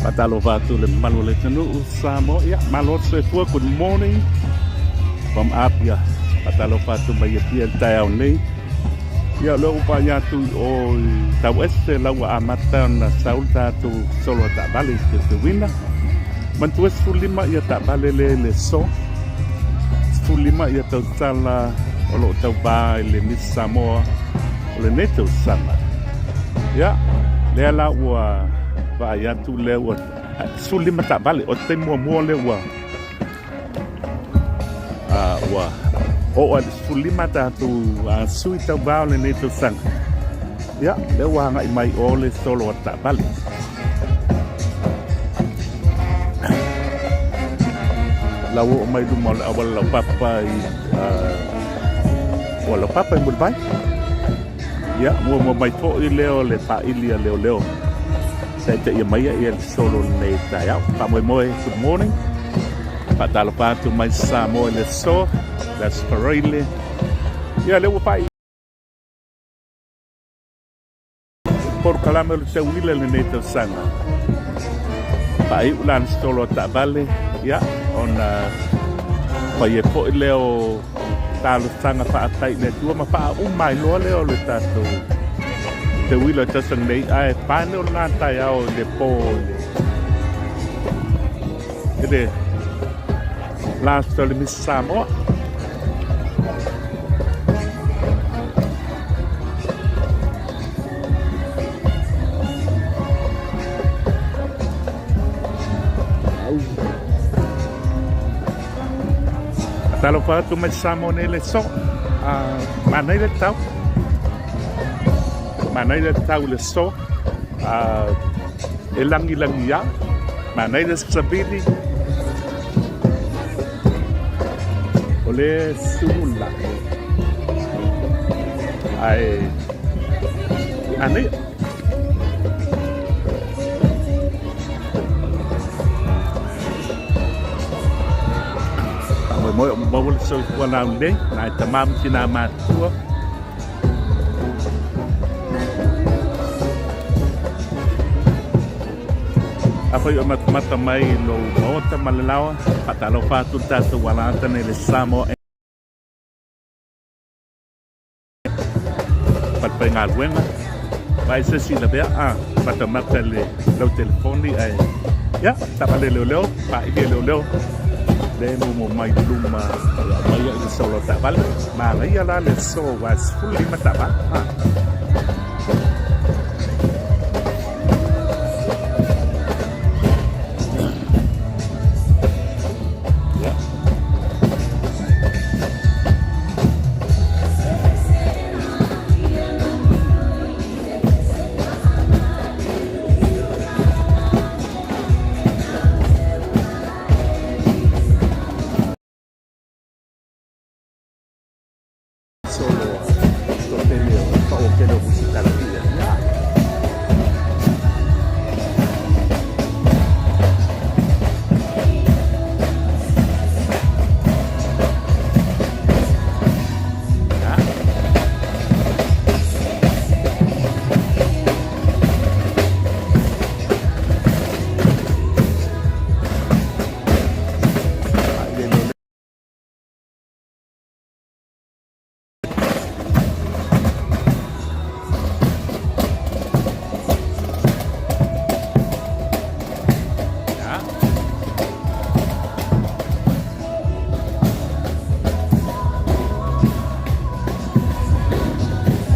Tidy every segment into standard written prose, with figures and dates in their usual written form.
Faatalofa atu le mamalu o le atunuu Samoa. Ia, malo le soifua. Good morning from Apia. Faatalofa atu mai Apia i le taeao nei. Ia, o lea ua vaai atu i o i Tauese la ua amata ona sau le tatou solo a taavale i teuteuina. Manatua 15 ia taavale lea i le aso. 15 ia tautala o lo o tauva i le Miss Samoa o lenei tausaga. Ia, lea la ua vaai atu lea ua 15 taavale, o te taimi muamua lea ua ua oo ai le 15 tatou sui tauva o lenei tausaga. Ia, lea ua agai mai o le solo a taavale. La ua oo mai luma o le auala laupapa i ua laupapa i Mulivai. Ia, muamua mai foi lea o le faaili a leoleo taitaia mai ia le solo lenei taeao. Faamoemoe, good morning. Faatalofa atu mai Samoa i le aso, le Aso Faraile. Ia, lea ua fai polokalame o le tauila i lenei tausaga. Faaiu la le solo a taavale, ia, ona fai ai foi lea o talosaga faafetai i le Atua ma faauma ai loa lea o le tatou teuila i le tausaga nei, ae pane o lena taeao i le po i le last o le Miss Samoa. Talofa atu mai Samoa nei le so. Manai le tau. Manai le tau le so. E langilangi ia. Manai le savili. O le sulu la. Ae manai. Faamoemoe o maua le soifua laulelei, nai tama ma tina matutua. Afai o matamata mai lou maota ma le laoa, faatalofa atu le tatou alaata nei le Samoa Falefaigaluega. Vaai se isi lavea a matamata le lau telefoni ae ia taavale leoleo paili e leoleo le mumu mai luma ia mai i le solo taavale manaia la le so wa 15 taavale ha. Solo toatele o paʻo tele o musika lapia.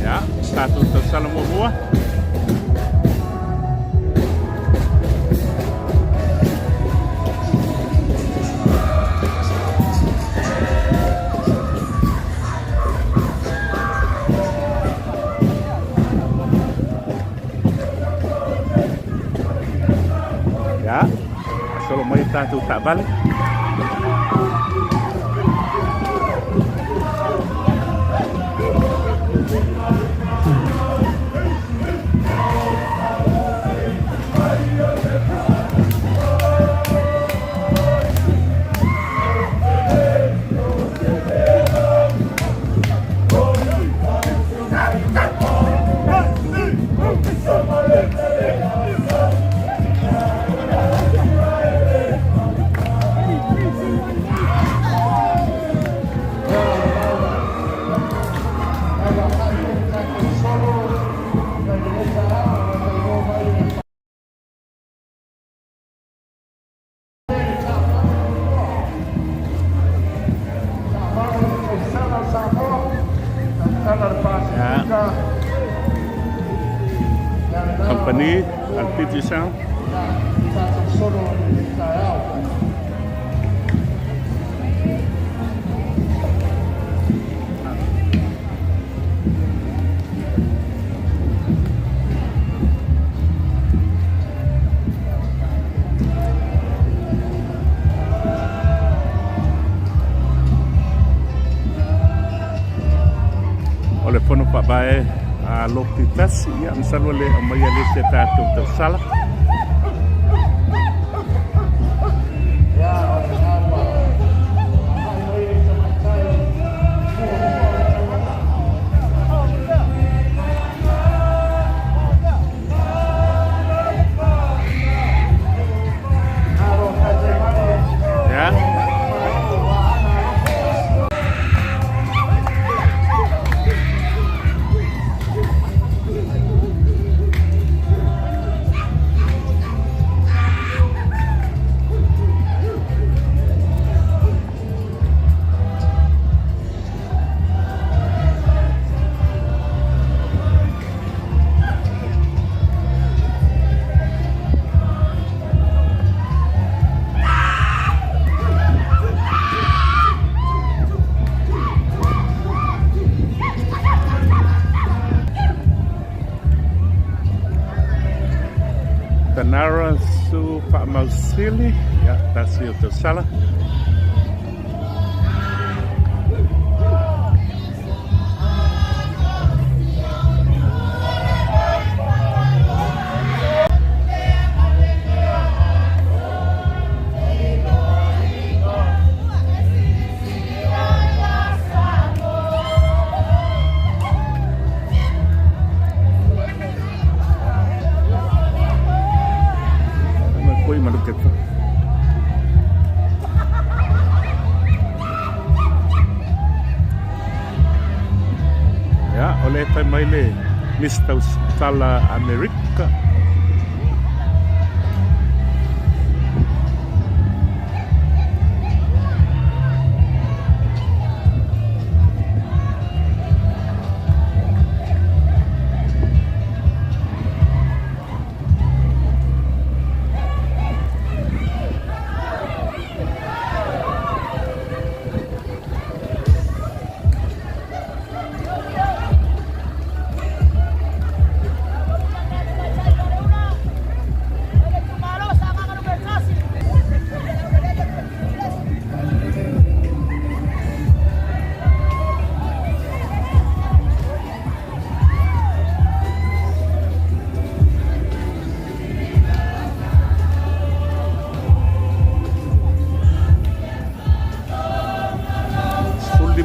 Ia, tatou tausala muamua. Ia, solo mai tatou taavale. Digicel. O le fono faavae a Lotu Tasi, ia, masalo le aumaia le se tatou tausala. Yeah. Tanara su Faamausili, ia, tasi o tausala. Ia, o le fai mai le Miss Tausala America.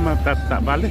15 tatavale.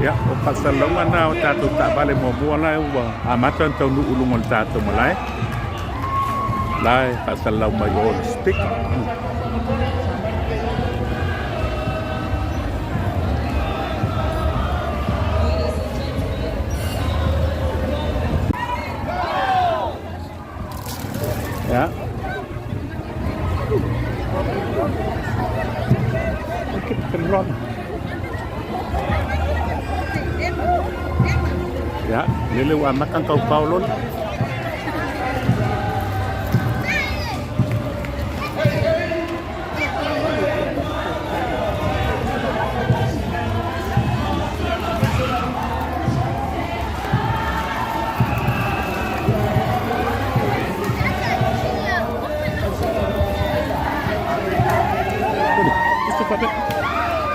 Ia, o faasalalauga na o tatou taavale muamua la ua amata ona taunuu i luga o le tatou malae. La e faasalalau mai o le speaker. Ia. Ia, lele ua amata ona taupao lola.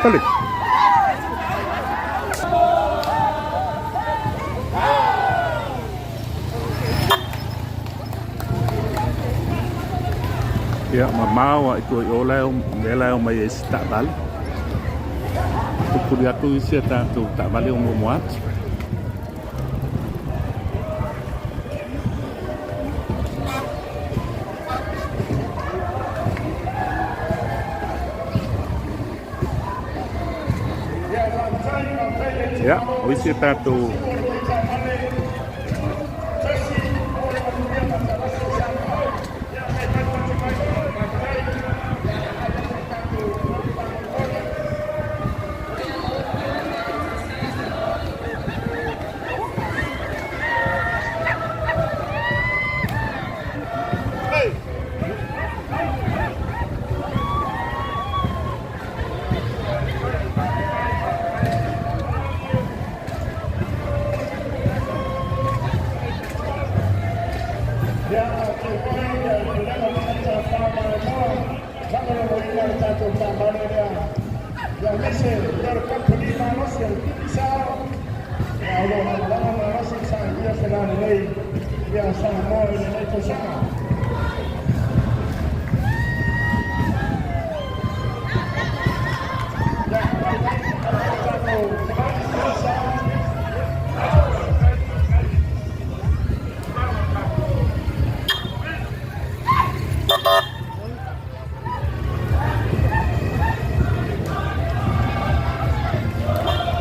Fale. Ia, mamao a i tua i o la e mea la e omai ai si taavale. Tupuli atu isi a tatou taavale o muamua atu. Ia, o isi a tatou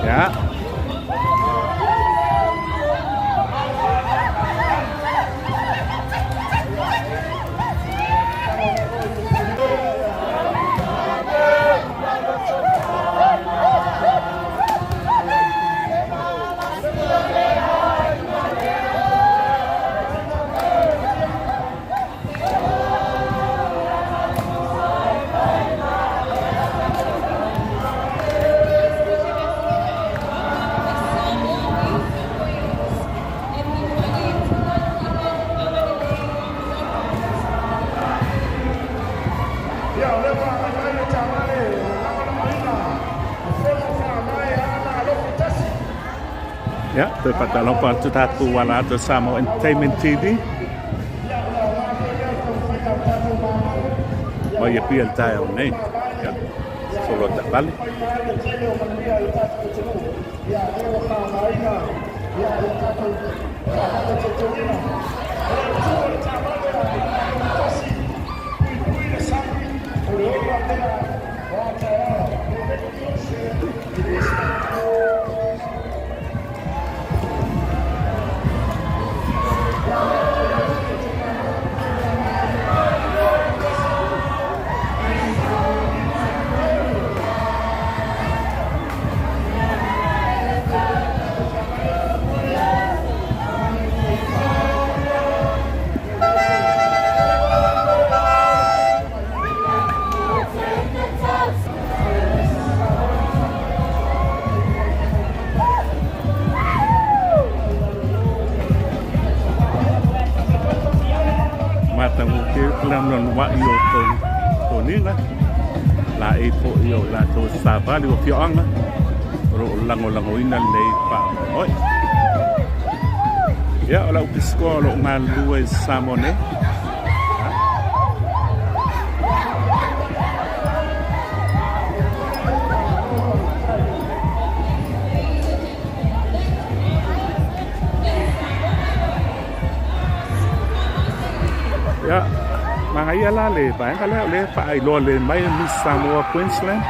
Ia. Ia, toe faatalofa atu tatou ala atu Samoa Entertainment TV. Mai Apia i le taeao nei. Ia, solo taavale. Matagofie le lanoanoa'i o tou toniga, laei foi o latou savali o afioaga o lo o lagolagoina lenei faamoemoe. Ia, o lau pisikoa o lo o galulue i Samoa nei. Ia, manaia la le vaega lea o lea e faailoa lelei mai Miss Samoa Queensland.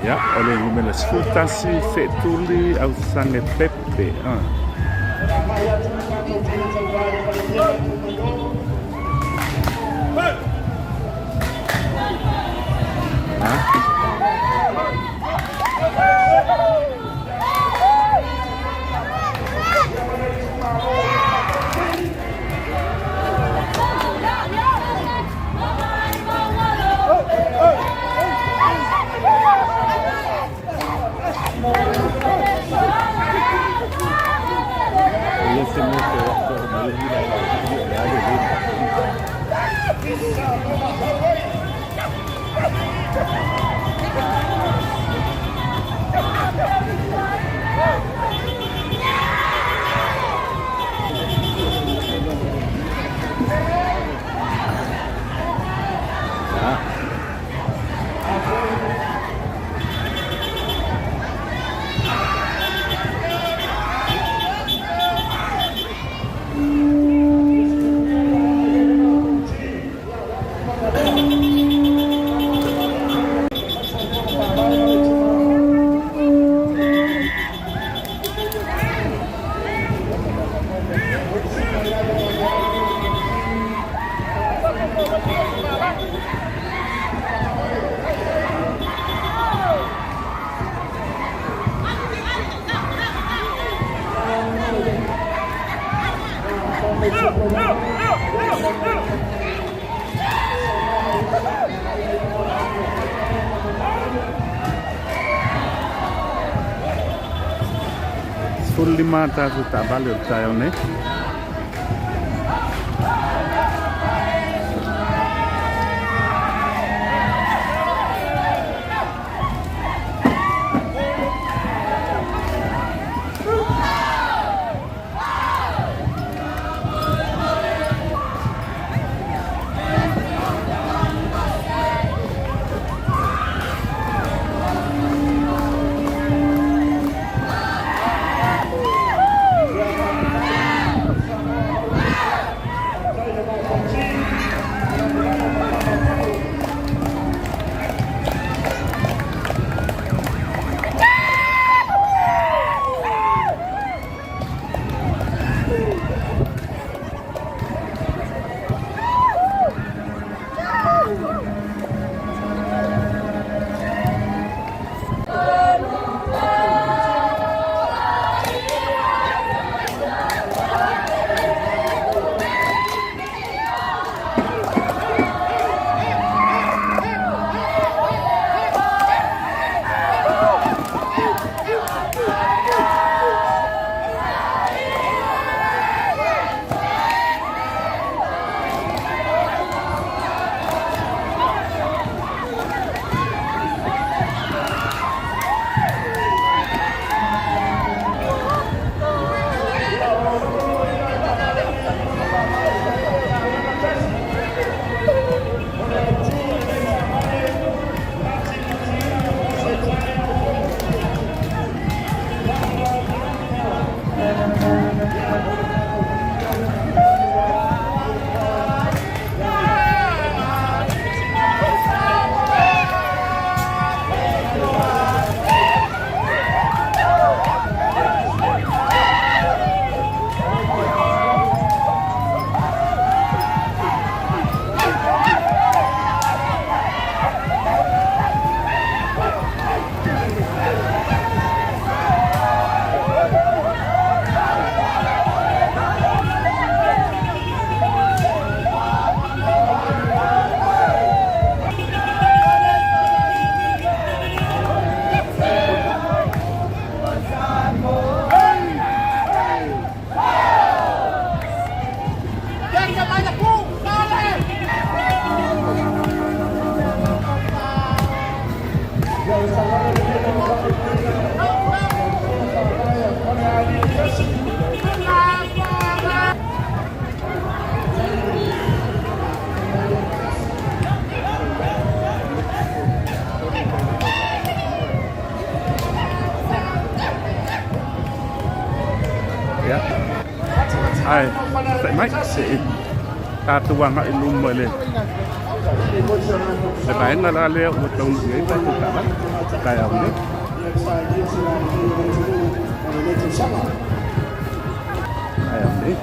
Ia, o le numera 11 Feetuli Ausage Pepe. Ah. Ia se mea te wako mai i la i o le ale 15 tatou taavale o le taeao nei. Ae, sai mai, se i tatou agai i luma i le le vaega la lea ua taunuu i ai tatou taavale taeao nei. Taeao nei.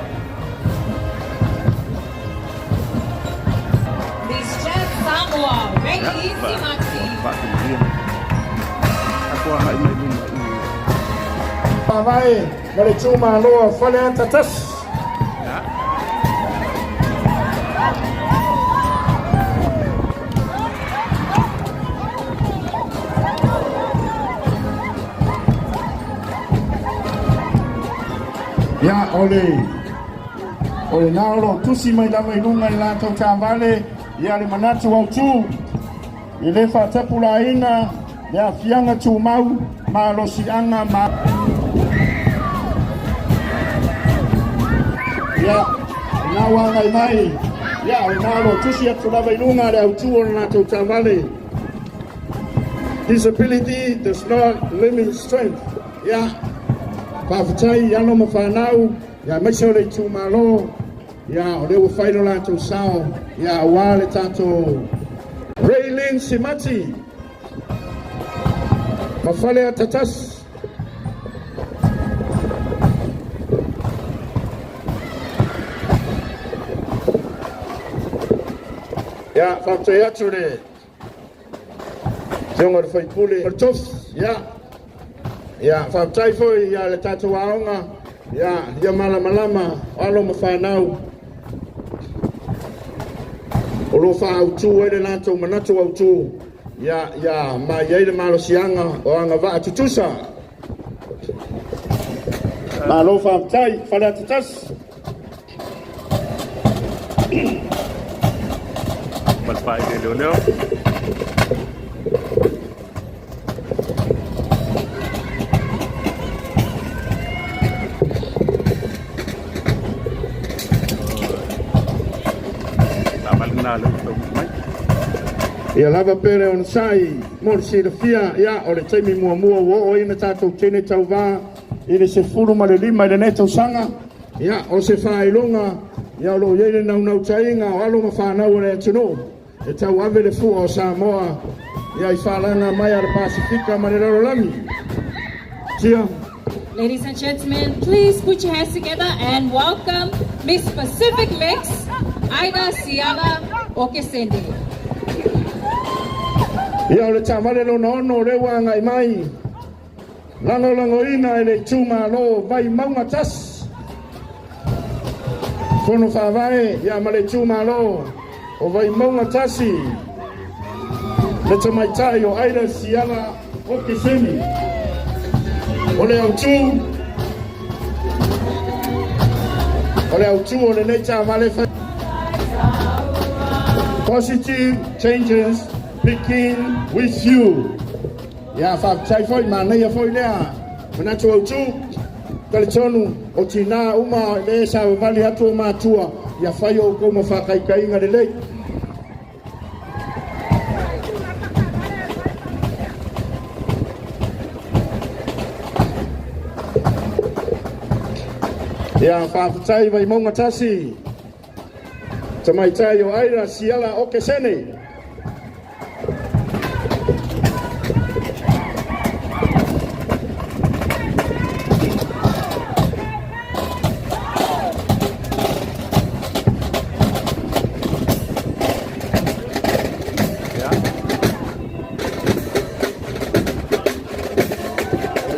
Miss Jazz Samoa, Ia, Reiki Simati. faatumalia. Tatou agai mai i luma i Faavae ma le itumalo o Faleata 1. Ia. Ia, o le o lena o lo o tusi mai lava i luga i le latou taavale, ia le manatu autu, e le faatapulaaina le aafiaga tumau, malosiaga ma. Ia, lena ua agai mai, ia, o lena o lo o tusi atu lava i luga le autu o le latou taavale. Disability does not limit strength. Ia, faafetai i alo ma fanau, ia aemaise o le itumalo, ia o lea ua fai lo latou sao, ia aua le tatou Raylene Simati ma Faleata 1. Ia, faafetai atu le Afioga i le Faipule o le Tofi, ia, ia, faafetai foi ia le tatou aoga, ia, ia malamalama o alo ma fanau o lo o faaautu ai le latou manatu autu, ia, ia ma i ai le malosiaga o agavaa tutusa. Malo faafetai, Faleata 1. Ma le faaile leoleo. Taavale lena lea ua taunuu mai. Ia lava pea le onosai mo le silafia, ia, o le taimi muamua ua oo ai na tatou teine tauva i le 15 i lenei tausaga. Ia, o se faailoga, ia o lo o i ai le naunautaiga o alo ma fanau o le atunuu e tauave le fua o Samoa ia i falaga mai a le Pasefika ma le lalolagi. Tia. Ladies and gentlemen, please put your hands together and welcome Miss Pacific Mix, Aida Siala Okesene. Ia, o le taavale lona 6 lea ua agai mai, lagolagoina e le itumalo Vaimauga 1. Fono Faavae ia ma le itumalo o Vaimauga 1, le tamaitai o Aida Siala Okesene. O le autu, o le autu o lenei taavale fai. Positive changes begin with you. Ia, faafetai foi, manaia foi lea manatu autu. Talitonu o tinā uma le savavali atu o matua, ia fai o outou ma faataitaiga lelei. Ia, faafetai Vaimauga 1, tamaitai o Aira Siala Okesene. Ia.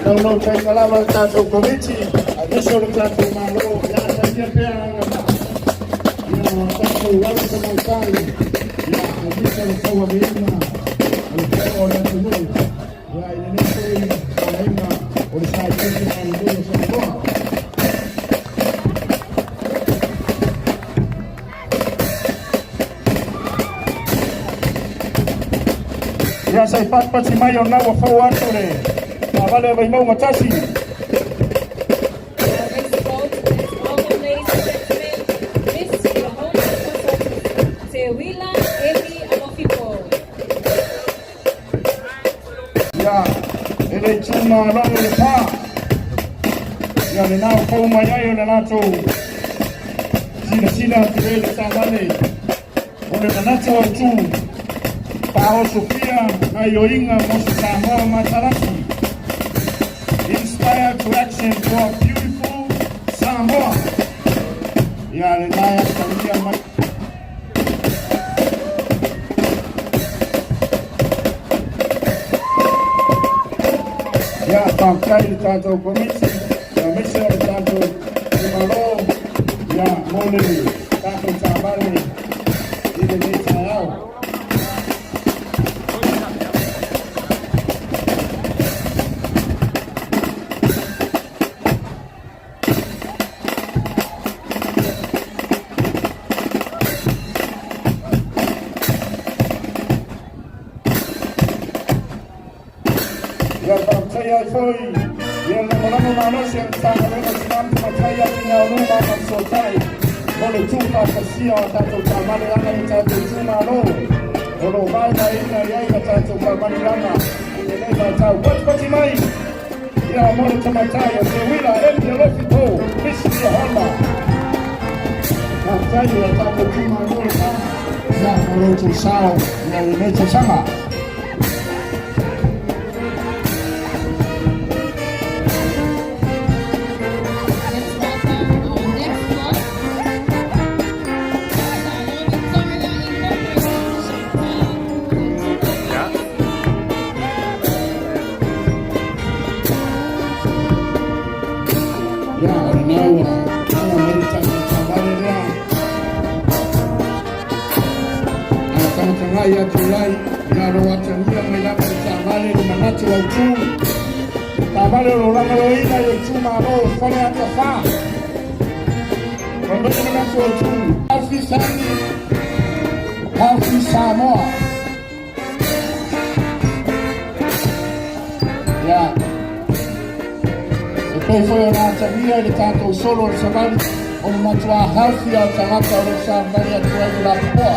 Naunautaiga lava le tatou Komiti, aemaise o le tatou Malo, ia atagia pea agavaa ia o tatou alo tamaitai, ia aemaise o le tauaveina o le fua o le atunuu, ia i lenei foi vaega o le sailiili malelei o Samoa. Ia sai patipati mai o lena ua fou atu le taavale a Vaimauga 1. Our next boat, let's welcome, ladies and gentlemen, Miss Rahona Consultants, Te Wila Emi Alofipo. Ia, e le itumalo o Lepa. Ia lena ua fou mai ai o le latou Silasila atu ai le taavale o le manatu autu faaosofia gaoioiga mo se Samoa matalasi. Inspire to action for a beautiful Samoa. Ia lena e atagia mai. Ia, faafetai i le tatou Komiti, aemaise o le tatou Malo, ia, mo le tatou taavale i lenei taeao. Ia faafetai ai foi ia le lagolago malosi a le Matagaluega o Tina ma Tamaitai, Atinae o Nuu ma Agafesootai mo le tuufaatasia o tatou taavale aga i tatou itumalo o lo o vaevaeina i ai a tatou faamanuiaga i lenei vaitau. Patipati mai ia mo le tamaitai o Teuila Eli Alofi Po, Miss Honda. Faafetai i a tatou itumalo lena ia mo lo outou sao ia lenei tausaga. Let's welcome our next lot. Samoa Victoria Incorporated, Chantal Ventura. Ia, o lena ua aga mai le tatou taavale lea. A tagatagai atu i ai, ia lo atagia mai lava le taavale le manatu autu. Taavale o lo lagolagoina i le itumalo o Faleata 4. O le manatu autu. Healthy family, healthy Samoa. Ia, e pei foi ona atagia i le tatou solo o le savali, o le matuā healthy a o tagata o lo savali atu ai le lapopoa.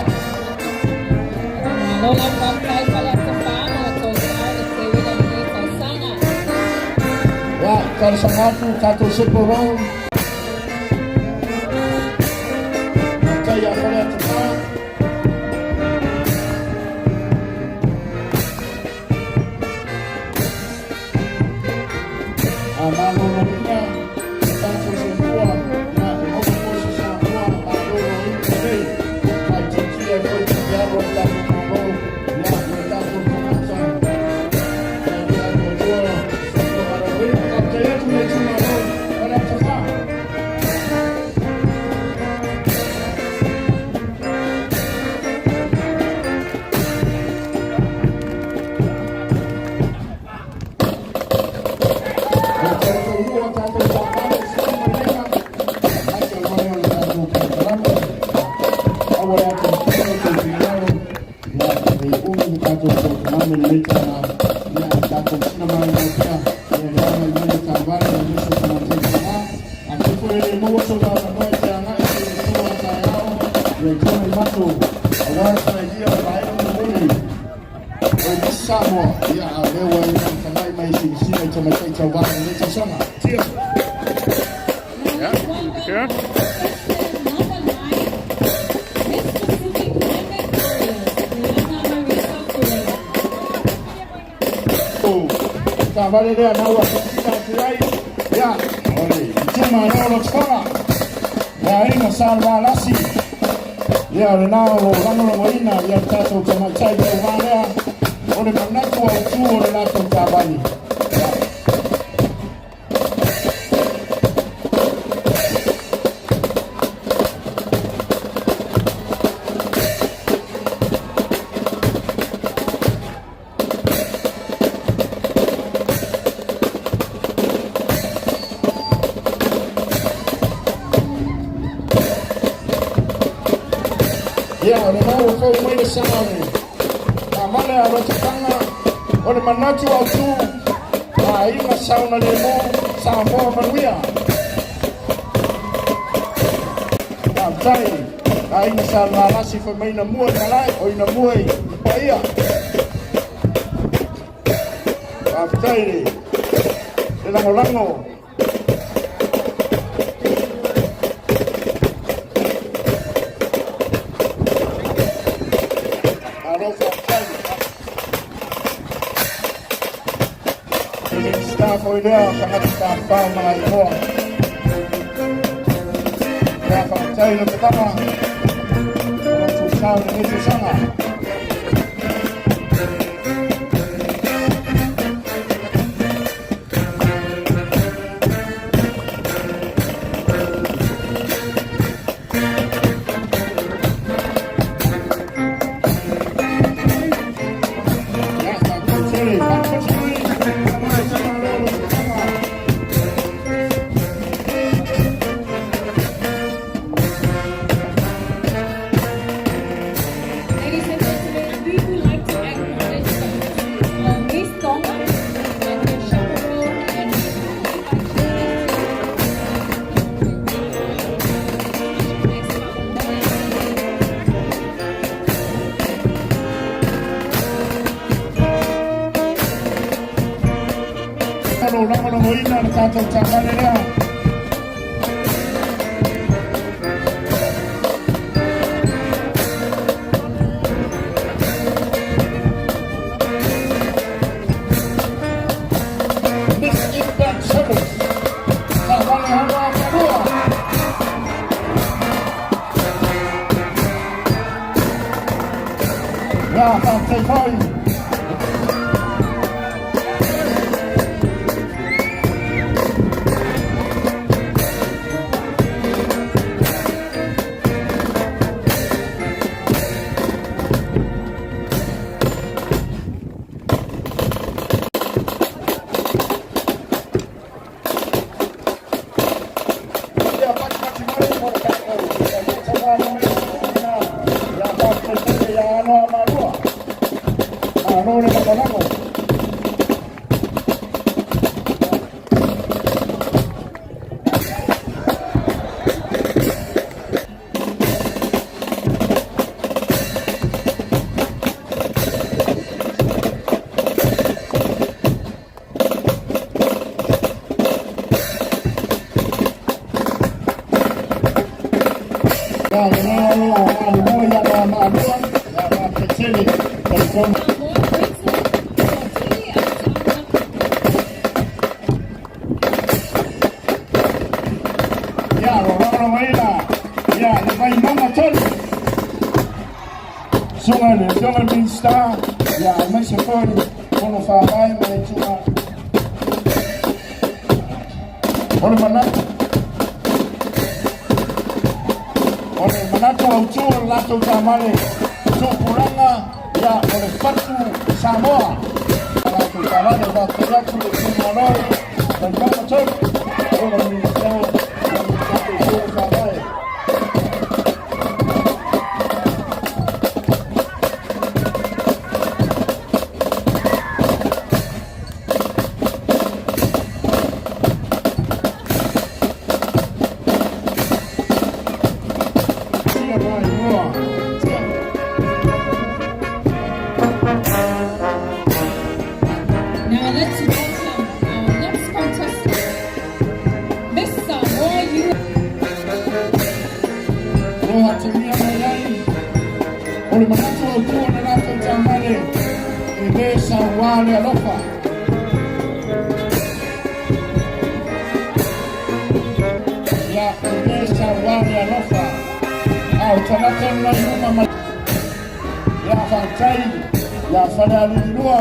Lola faafetai Faleata 4 mo la tou sao le teuila lenei tausaga. Ia, talosaga atu tatou sepo roll. Faafetai ia Faleata 4. A maloloina le tatou soifua, ia e maua foi se Samoa maloloina lelei. Faitiitia ai foi tupe alu a le tatou Malo, ia i o tatou tagata. Ia le atoatoa soifua maloloina. Faafetai atu le itumalo Faleata 4. O tatou lua tatou taavale 15, matau mai o le tatou polokalame. Aua le atu o tou finagalo, ia e umi le tatou polokalame lenei taeao. Ia tatou sina malolo pea, ia le agai mai le taavale aemaise o tamaitai tauva. Afai foi e le maua so avanoa e te agai i le tua taeao, ia i mai matou aua le faailia o vaega mulimuli o Miss Samoa. Ia, a lea ua e tagatagai mai silasila i tamaitai tauva i lenei tausaga. Cheers. Now let's welcome Yeah. our contestant number 9, Miss Pacific Maverick Warriors, Brianna Marisa Ferreira. Taavale lea na ua silasila atu ai, ia, o le itumalo o Lotofaga, le aiga Salevalasi. Ia, o lena o lo lagolagoina ia le tatou tamaitai tauvā lea o le manatu autu o le latou taavale. Ia. Ia, o lena ua fou mai le sa o le taavale a Lotofaga o le manatu autu aiga saogalemu Samoa manuia. Faafetai aiga Salevalasi fai mai na mua i malae o ina mua i paia. Faafetai le lagolago. foi lea o tagata tafafao Malaeloa. Ia faafetai le matama o lo tusao i lenei tausaga. Ia faafetai tele, faafetai tele, malo le matama. Ladies and gentlemen, we would like to acknowledge the of Miss Tonga and her chaperone and Lo lagolagoina le tatou taavale lea. Miss Impact Service. Taavale Anoa Malua. Ia, faafetai foi. Ia, patipati mai mo le tatou. Ia, taavale mai na. Ia, faafetai tele ia Anoa Malua. Malo le lagolago. Ia, le lea o malua ia Anoa Malua. Ia, faafetai tele. Talitonu. Samoa Princess Sotili Alexandra. Ia, o lagolagoina. Ia, le Vaimauga 3. Susuga i le Afioga i le Minisita, ia, aemaise foi le Fono Faavae ma le Ituga. O le manatu, o le manatu autū o le latou taavale tupulaga, ia, o le fatu Samoa. Latou taavale, faafetai atu le itumalo Vaimauga 3, Afioga i le Minisita, ia, ma le tatou Fono Faavae. Sia mai mua. Now let's welcome our next contestant, Miss Samoa U. Lo atagia mai ai o le manatu autū o le latou taavale e lē sauā le alofa. Ia, e lē sauā le alofa. A o tagata lena i luma ma ia faafetai ia Falealilua.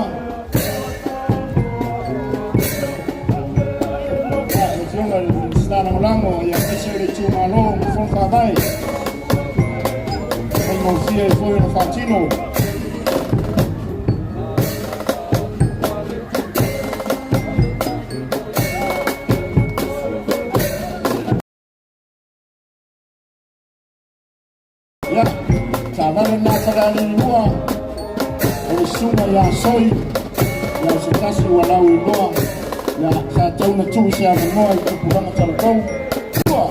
Ia, le Afioga i le Minisita Lagolago, ia aemaise o le itumalo ma Fono Faavae. Faigofie ai foi ona faatino. Ia, taavale lena Falealilua o le susuga ia Soi, ia o se tasi ua lauiloa, ia sa tau na tuu se avanoa i tupulaga talavou. Ua.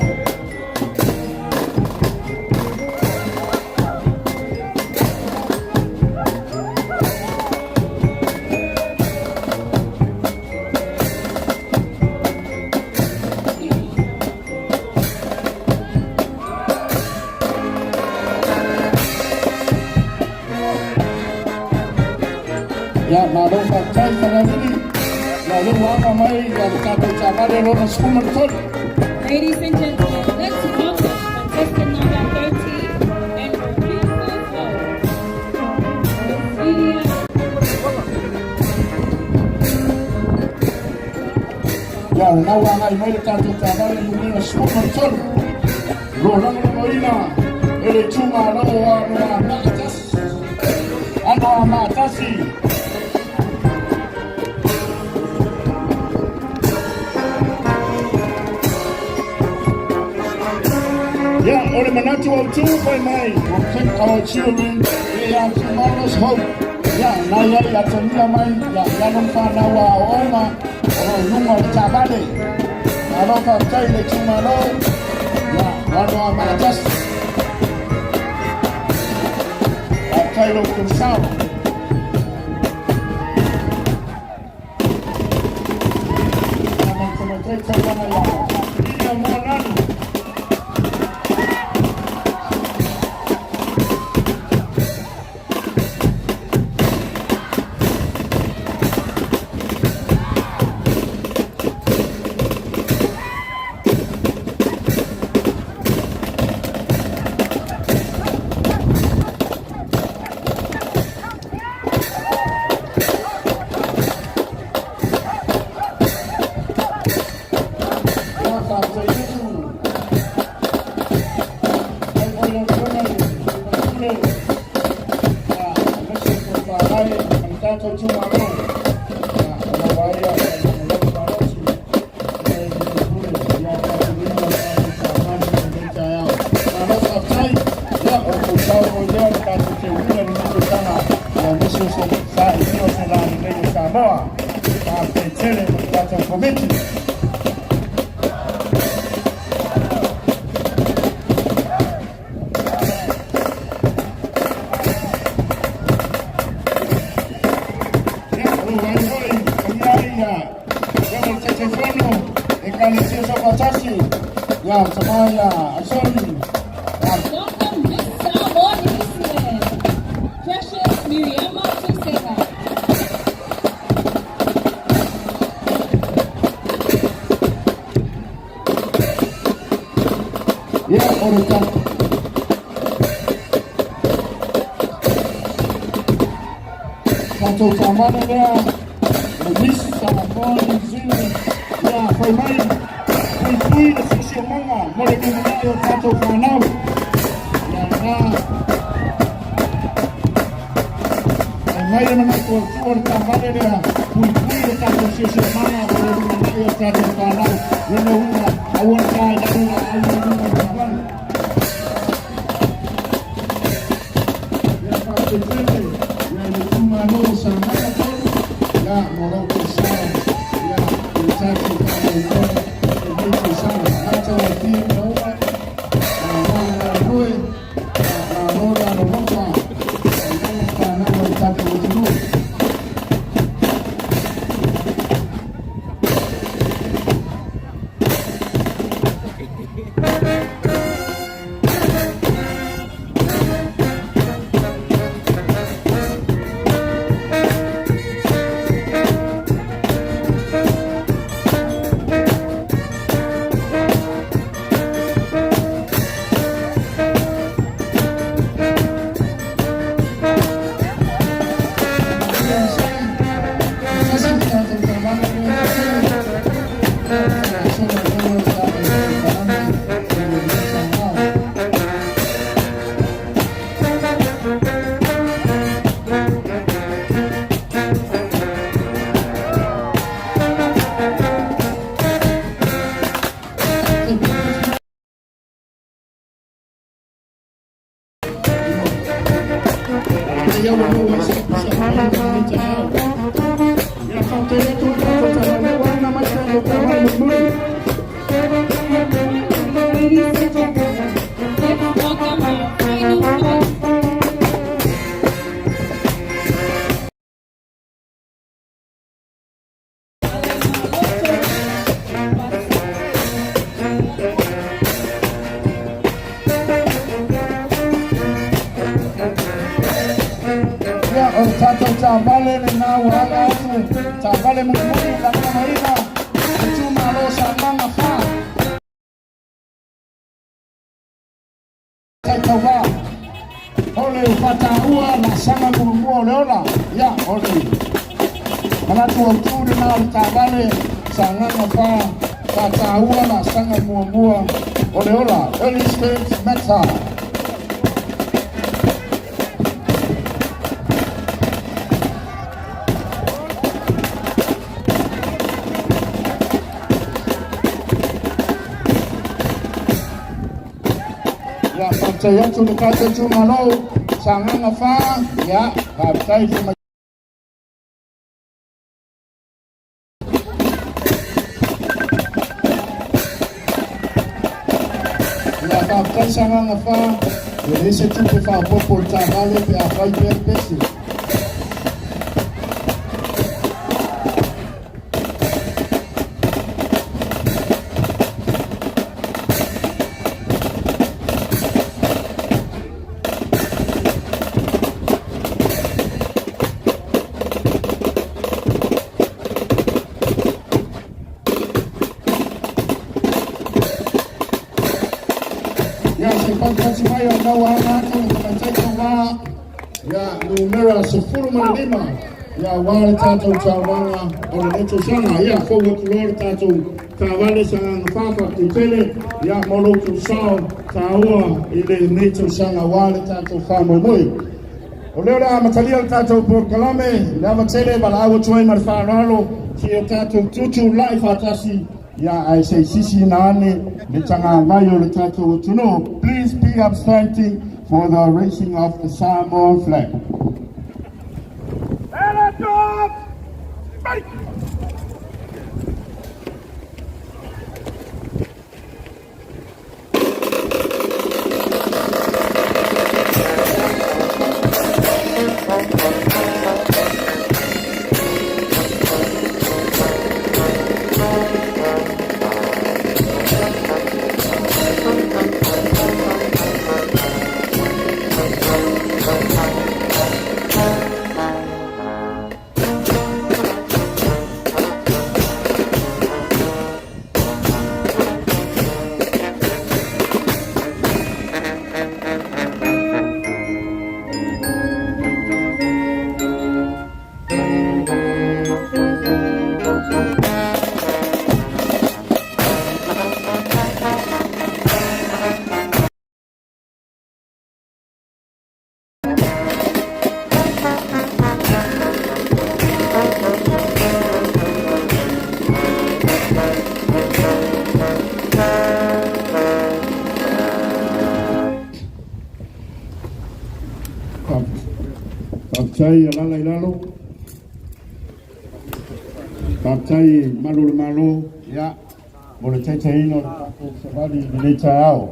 Ia, malo faafetai Falealili. Ia, o le ua aga mai ia le tatou taavale lona 13. Ladies and gentlemen, let's welcome contestant number 13 and her beautiful foe, Miss Lydia. Ia o lena ua agai mai le tatou taavale numera 13, lo lagolagoina e le itumalo o Anoamaa 1, Anoamaa 1. Ia o le manatu autū fai mai, "Protect our children, they are tomorrow's hope." Ia na iai atagia mai ia alo ma fanau aoaoga o loo luga o le taavale. Malo faafetai le itumalo ia Anoamaa 1. Faafetai lo outou sao. Tamaitai taulaga ia ia Moananu. Ia faafetai atu ai foi lau Afioga i le Faipule, ia aemaise foi faavae ma le tatou itumalo. Ia o lau ai ia lau malosi ia i le faipule ia tatou lima tatou taavale i lenei taeao. Malo faafetai. Ia o le sao foi lea le tatou teuina i lenei tausaga ia aemaise o se saili o se lalelei o Samoa. Faafetai tele ma le tatou komiti. Ia, o lou ai foi, o ia ia, ia o le Taitaifono, Ekalesia Saufaatasi, ia, tama ia, Asoli, ia. Welcome Miss Samoa New Zealand, Precious Miriama Tusega. Ia, o le tatou tatou taavale lea, le Miss Samoa New Zealand, ia, fai mai, puipui le siosiomaga mo le lumanai o tatou fanau. Ia, lena, fai mai le manatu autu o le taavale lea, puipui le tatou siosiomaga mo le lumanai o tatou fanau. Lona uiga, aua le ta i lalo laau i luga o le taavale. Ia, faafetai tele, ia i le itumalo o Sagaga 3, ia, mo lo outou sao, ia, i le tatou faamoemoe i lenei tausaga. Matagofie naua, malo le galulue, ia, malo le alolofa, i alo ma fanau a le tatou atunuu. Ladies and gentlemen, let's welcome our final host, Ia, o le tatou taavale lena ua aga atu. taavale mulimuli lagolagoina le itumalo Sagaga 4 taitauvā o le faataua laasaga muamua o le ola. Ia, o le manatu autū lenā o le taavale Sagaga 4, faataua laasaga muamua o le ola. Early steps matter. Ia, faafetai atu le tatou itumalo Sagaga 4. Ia, faafetai le Ia, faafetai Sagaga 4. E leai se tupe faaopoopo i le taavale pe afai pea le pese. Ia, se paupasi mai o lau aga atu le tamaitai tauvā, ia, numera 15, ia, aua le tatou taulaga o lenei tausaga. Ia, fou atu loa le tatou taavale Sagaga 4, faafetai tele, ia, mo lo outou sao taua i lenei tausaga aua le tatou faamoemoe. O lea o le a amatalia le tatou polokalame i le ava tele e valaau atu ai ma le faaaloalo seia tatou tutulai faatasi, ia, ae se i sisiina ane le tagavai o le tatou atunuu. Please be upstanding for the raising of the Samoan flag. Faafetai alala i lalo. Faafetai malu o le Malo, ia, mo le taitaiina o le tatou savali i lenei taeao.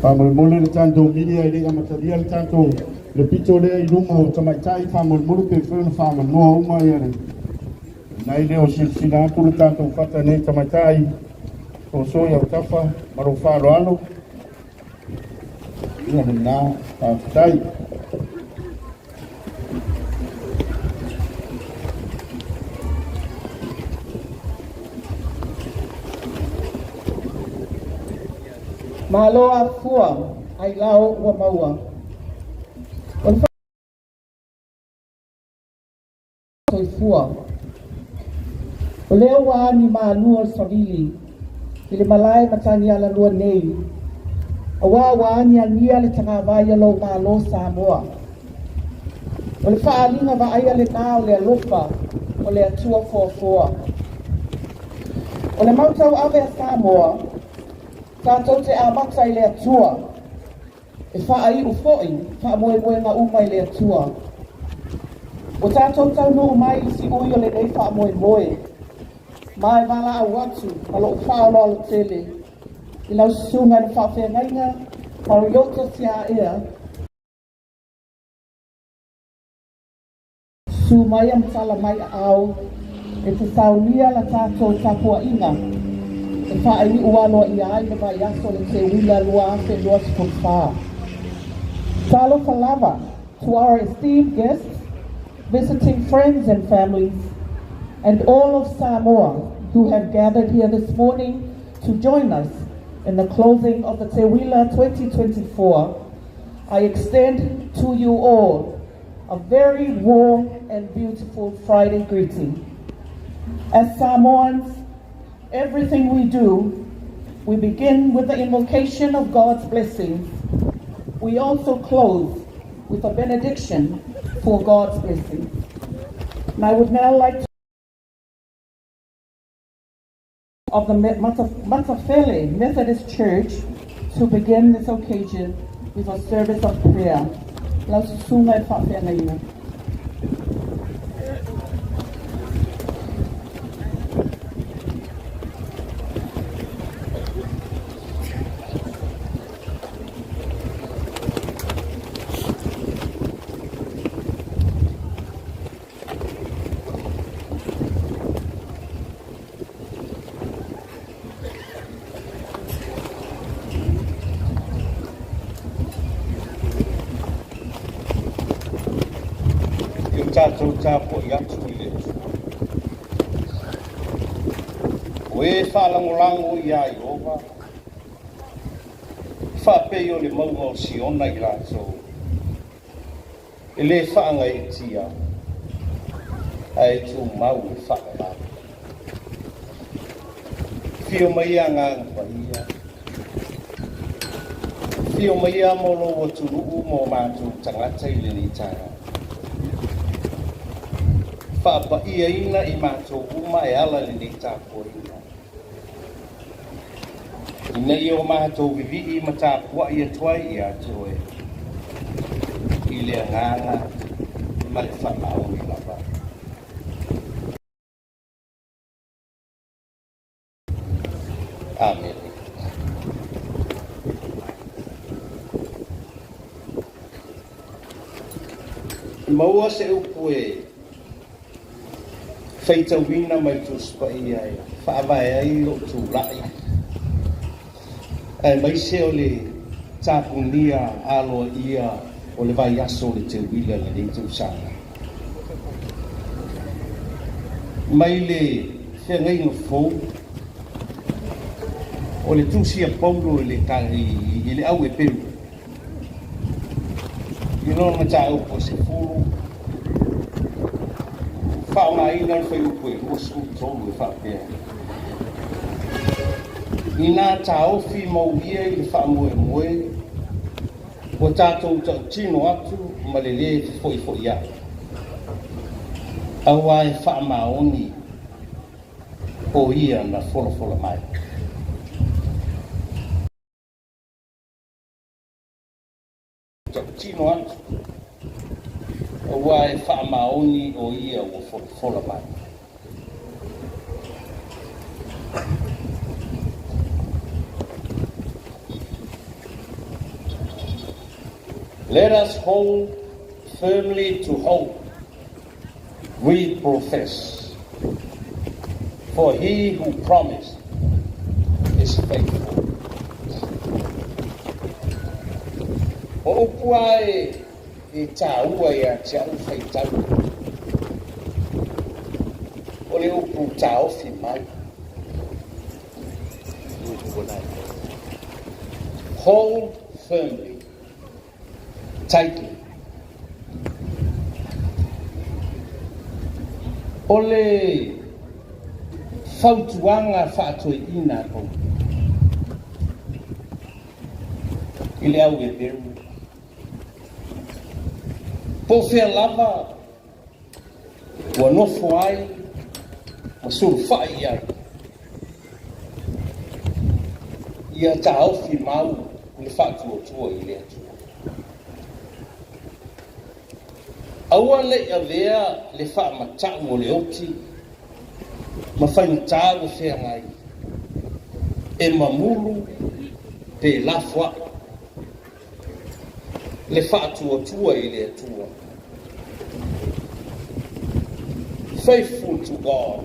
Faamolemole le tatou media e le i amatalia le tatou le pito lea i luma o tamaitai, faamolemole pe mafai ona faamanoa uma ia le nai lea o silasila atu le tatou fata nei tamaitai soso i autafa ma lou faaaloalo. Ia lena, faafetai. Malo afua ailao ua maua. O le soifua. O lea ua agi malua o le savili i le malae matagi alalua nei, auā ua agiagia le tagavai o lou Malo Samoa. O le faaaliga vaaia lenā o le alofa o le Atua foafoa. O le mau tauave a Samoa, tatou te amata i le Atua, e faaiu foi faamoemoega uma i le Atua. Ua tatou taunuu mai i siui o lenei faamoemoe, ma e valaau atu ma lou faaaloalo tele i lau susuga i le faafeagaiga Mariota Tiaea, Su mai a matala mai aao e te saunia la tatou tapuaiga e faaiu aloaia ai le vaiaso o le Teuila 2024. Talofa lava to our esteemed guests, visiting friends and families, and all of Samoa who have gathered here this morning to join us in the closing of the Teuila 2024. I extend to you all a very warm and beautiful Friday greeting. As Samoans, everything we do, we begin with the invocation of God's blessings. We also close with a benediction for God's blessing. And I would now like to of the Matafele Methodist Church to begin this occasion with a service of prayer. Lau susuga e le faafeagaiga. I o tatou tapuai atu i le Atua. O e faalagolago iā Ieova, e faapei o le mauga o Siona i latou, e lē faagaeetia, ae tumau le faavavau. Afio mai Agaga Paia, afio mai mo lou atunuu ma o matou tagata i lenei taeao. Faapaiaina i matou uma e ala i lenei tapuaiga, ina ia o matou vivii ma tapuai atu ai ia te oe i le agaga ma le faamaoni lava. Amene. Maua se upu e faitauina mai Tusi Paia e faavae ai lou tulai, aemaise o le tapunia aloaia o le vaiaso o le Teuila i lenei tausaga. Mai le Feagaiga Fou, o le tusi a Paulo i le, i le au Eperu, i lona mataupu e 10, faaaogaina le fuaiupu e 23 e faapea, Inā taofi mauia i le faamoemoe, ua tatou tautino atu ma le lē fefoifoiaʻi, auā e faamaoni o ia na folafola mai. Tautino atu, auā e faamaoni o ia ua folafola mai. Let us hold firmly to hope we profess, for he who promised is faithful. O upu a e tāua ia te au whaitau, o le upu tāofi mai. Hold firmly, tightly. O le fautuaga faatoeaina a Paulo i le au Heperu, po o fea lava ua nofo ai ma sulufai i ai, ia taofi mau le faatuatua i le Atua. Aua ne i avea le faamatau o le oti ma faigata ua feagai e mamulu pe lafoai le faatuatua i le Atua. Faithful to God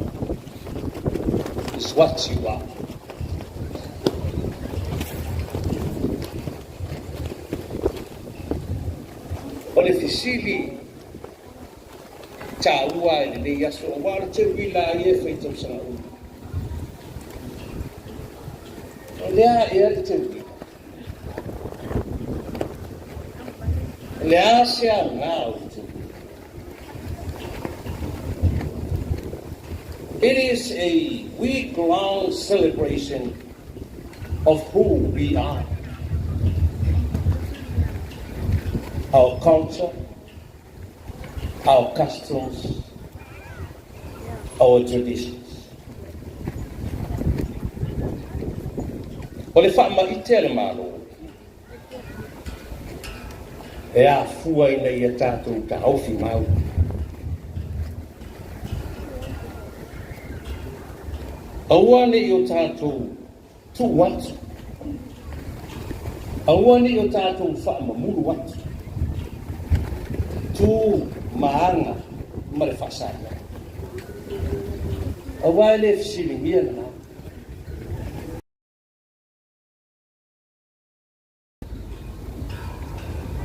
is what you are. O le fesili taua i lenei aso, aua o le teuila lava ia e fai tausaga uma. O le a ea le teuila? O le a se aoga o le teuila? It is a week-long celebration of who we are. Our culture, our customs, our traditions. O le faamaite a le Malo e afua ina ia tatou taofi mau. Aua ne i o tatou tuu atu, aua ne i o tatou faamamulu atu tu ma aga ma le faa-Samoa. Aua e le fesiligia lena.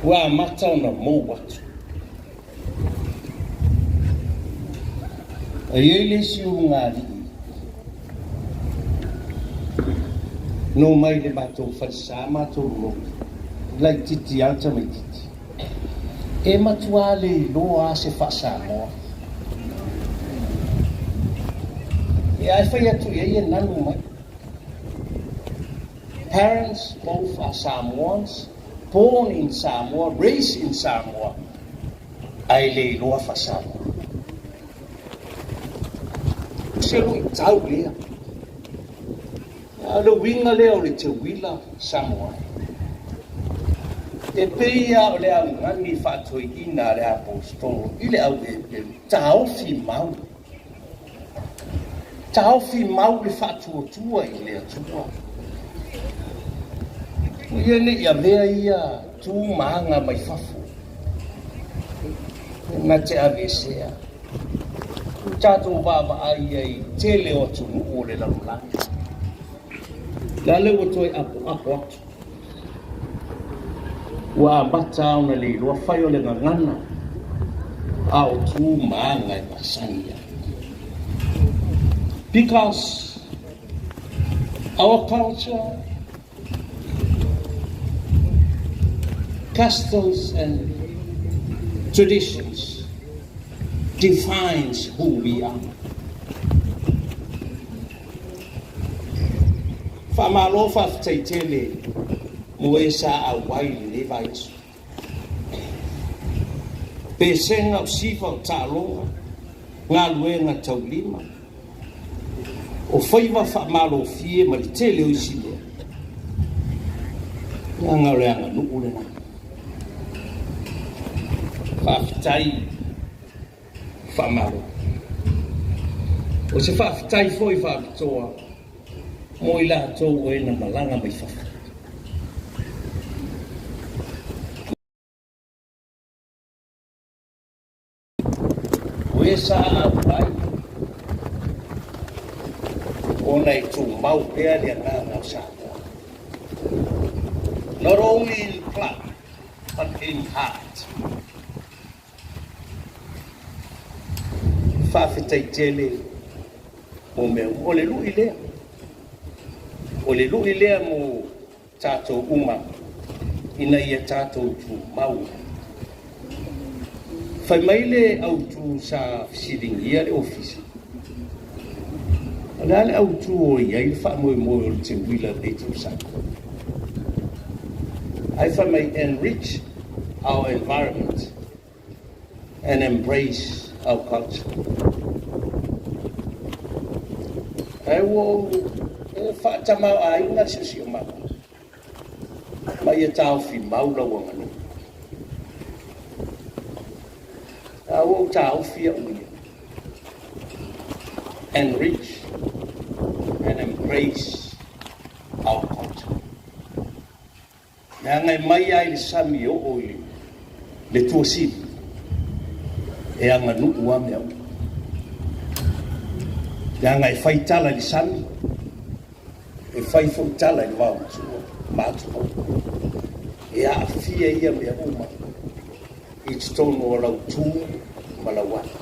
Ua amata ona mou atu. E i ai le isi ulugalii no mai le matou falesa matou lotu, laitiiti lava le tamaitiiti. E matua le iloa lava se faa-Samoa. Ia ae fai atu i ai e nanu mai. Parents both are Samoans, born in Samoa, raised in Samoa, ae le iloa faa-Samoa. O se luitau lea. A o le uiga lea o le teuila Samoa. E pei lava o le augani faatoeaina a le Aposetolo i le au Eperu, taofi mau. Taofi mau le faatuatua i le Atua. Ia ne i avea ia tu ma aga mai fafo na te aveesea. Ua tatou vaavaai ai i tele o atunuu o le lalolagi. La lea ua toe apoapo atu. Ua amata ona le iloa fai o le gagana a o tu ma aga e masani ai. Because our culture, customs and traditions defines who we are. Faamalo faafetai tele mo e sa auai i lenei vaiaso. Pesega o siva o taaloga, galuega taulima, o faiva faamalofie ma le tele o isi mea. Leaga o le aganuu lena. Faafetai. Faamalo. O se faafetai foi faapitoa mo i latou o e na malaga mai fafo. O e sa auai ona e tumau pea le agaga o Samoa. Not only in blood, but in heart. Faafetai tele mo mea uma. O le lui lea. O le lui lea mo tatou uma ina ia tatou tumau. Fai mai le autu sa fesiligia le ofisa, o le a le autu o i ai le faamoemoe o le teuila i lenei tausaga? Ae fai mai, enrich our environment and embrace our culture. Ae ua ou e faatamaoaiga le siosiomaga ma ia taofi mau lau aganuu. A ua ou taofi au ia. Enrich and embrace our culture. Leaga e mai lava i le sami e oo i le tuasili, e aganuu lava mea uma. Leaga e fai tala i le sami, e fai foi tala i le vaomatua ma atunuu. E aafia ia mea uma. I totonu o lau tu ma lau afi.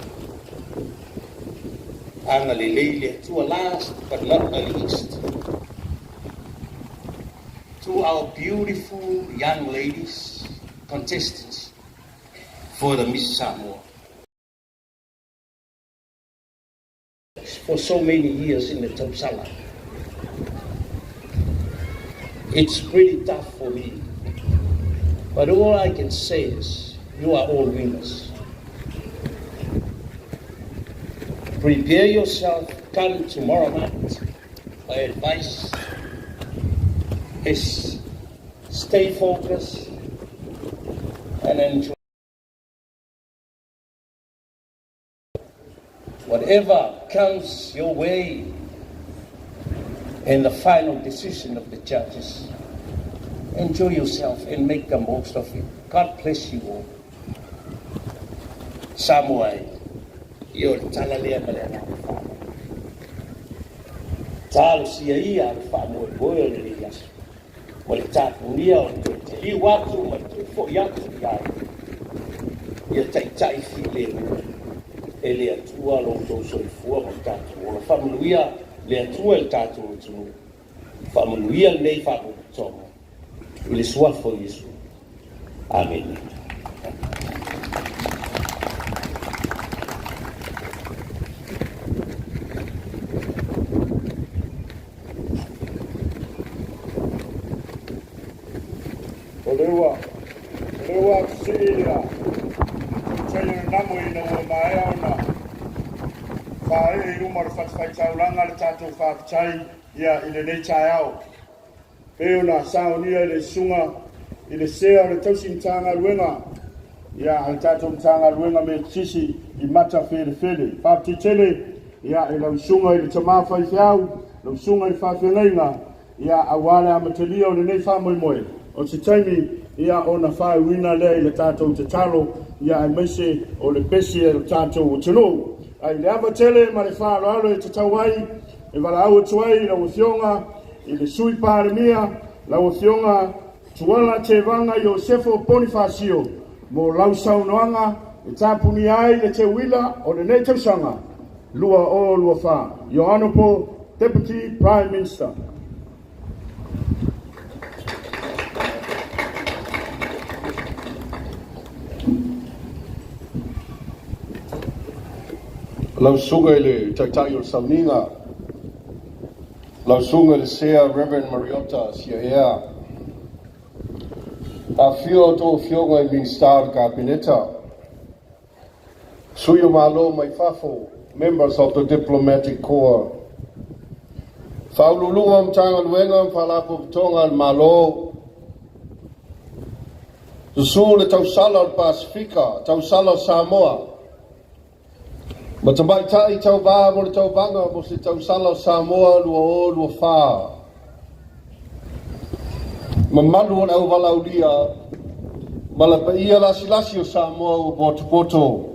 Agalelei le Atua. Last but not the least, to our beautiful young ladies, contestants for the Miss Samoa. For so many years in the tausala, it's pretty tough for me. But all I can say is, you are all winners. Prepare yourself come tomorrow night. My advice is stay focused and enjoy. Whatever comes your way in the final decision of the judges, enjoy yourself and make the most of it. God bless you all. Samoa e, ia o le tala lea ma le agaga faaaloalo. Talosia ia le faamoemoe o lenei aso ma le tapunia o le toe taliu atu ma le toe foi atu i ai ia taitai filemu e le Atua lo outou soifua ma lo tatou ola. Faamanuia le Atua i le tatou atunuu. Faamanuia lenei faapotopotoga i le suafa o Iesu. Amene. O lea ua, o lea ua atu sii ia tautai o le namo ina ua maea ona faaee i luma o le fatafaitaulaga le tatou faafetai ia i lenei taeao. Pei ona saunia i le susuga i le sea o le tausi Matagaluega ia a le tatou Matagaluega Metotisi i Matafelefele. Faafetai tele ia i lau susuga i le tama faifeau, lau susuga i le faafeagaiga ia aua le amatalia o lenei faamoemoe. O se taimi ia ona faaiuina lea i le tatou tatalo ia aemaise o le pesi e le tatou atunuu. Ai le ava tele ma le faaaloalo e tatau ai e valaau atu ai lau Afioga i le Sui Palemia, lau Afioga Tuala Tevaga Iosefo Ponifasio mo lau saunoaga e tapunia ai le teuila o lenei tausaga 2024. Your Honorable Deputy Prime Minister. Lau susuga i le Taitai o le Sauniga, lau susuga i le Sea Reverend Mariota Siaea, afifio a outou afioga i Minisita o le Kapeneta, sui o Malo mai fafo, members of the Diplomatic Corps, Faauluuluga o Matagaluega ma Faalapotopotoga a le Malo, susu le tausala o le Pasefika, tausala o Samoa, ma tamaitai tauvā mo le tauvaga mo se tausala o Samoa 2024. Mamalu o le auvalaulia, ma le paia lasilasi o Samoa ua potopoto.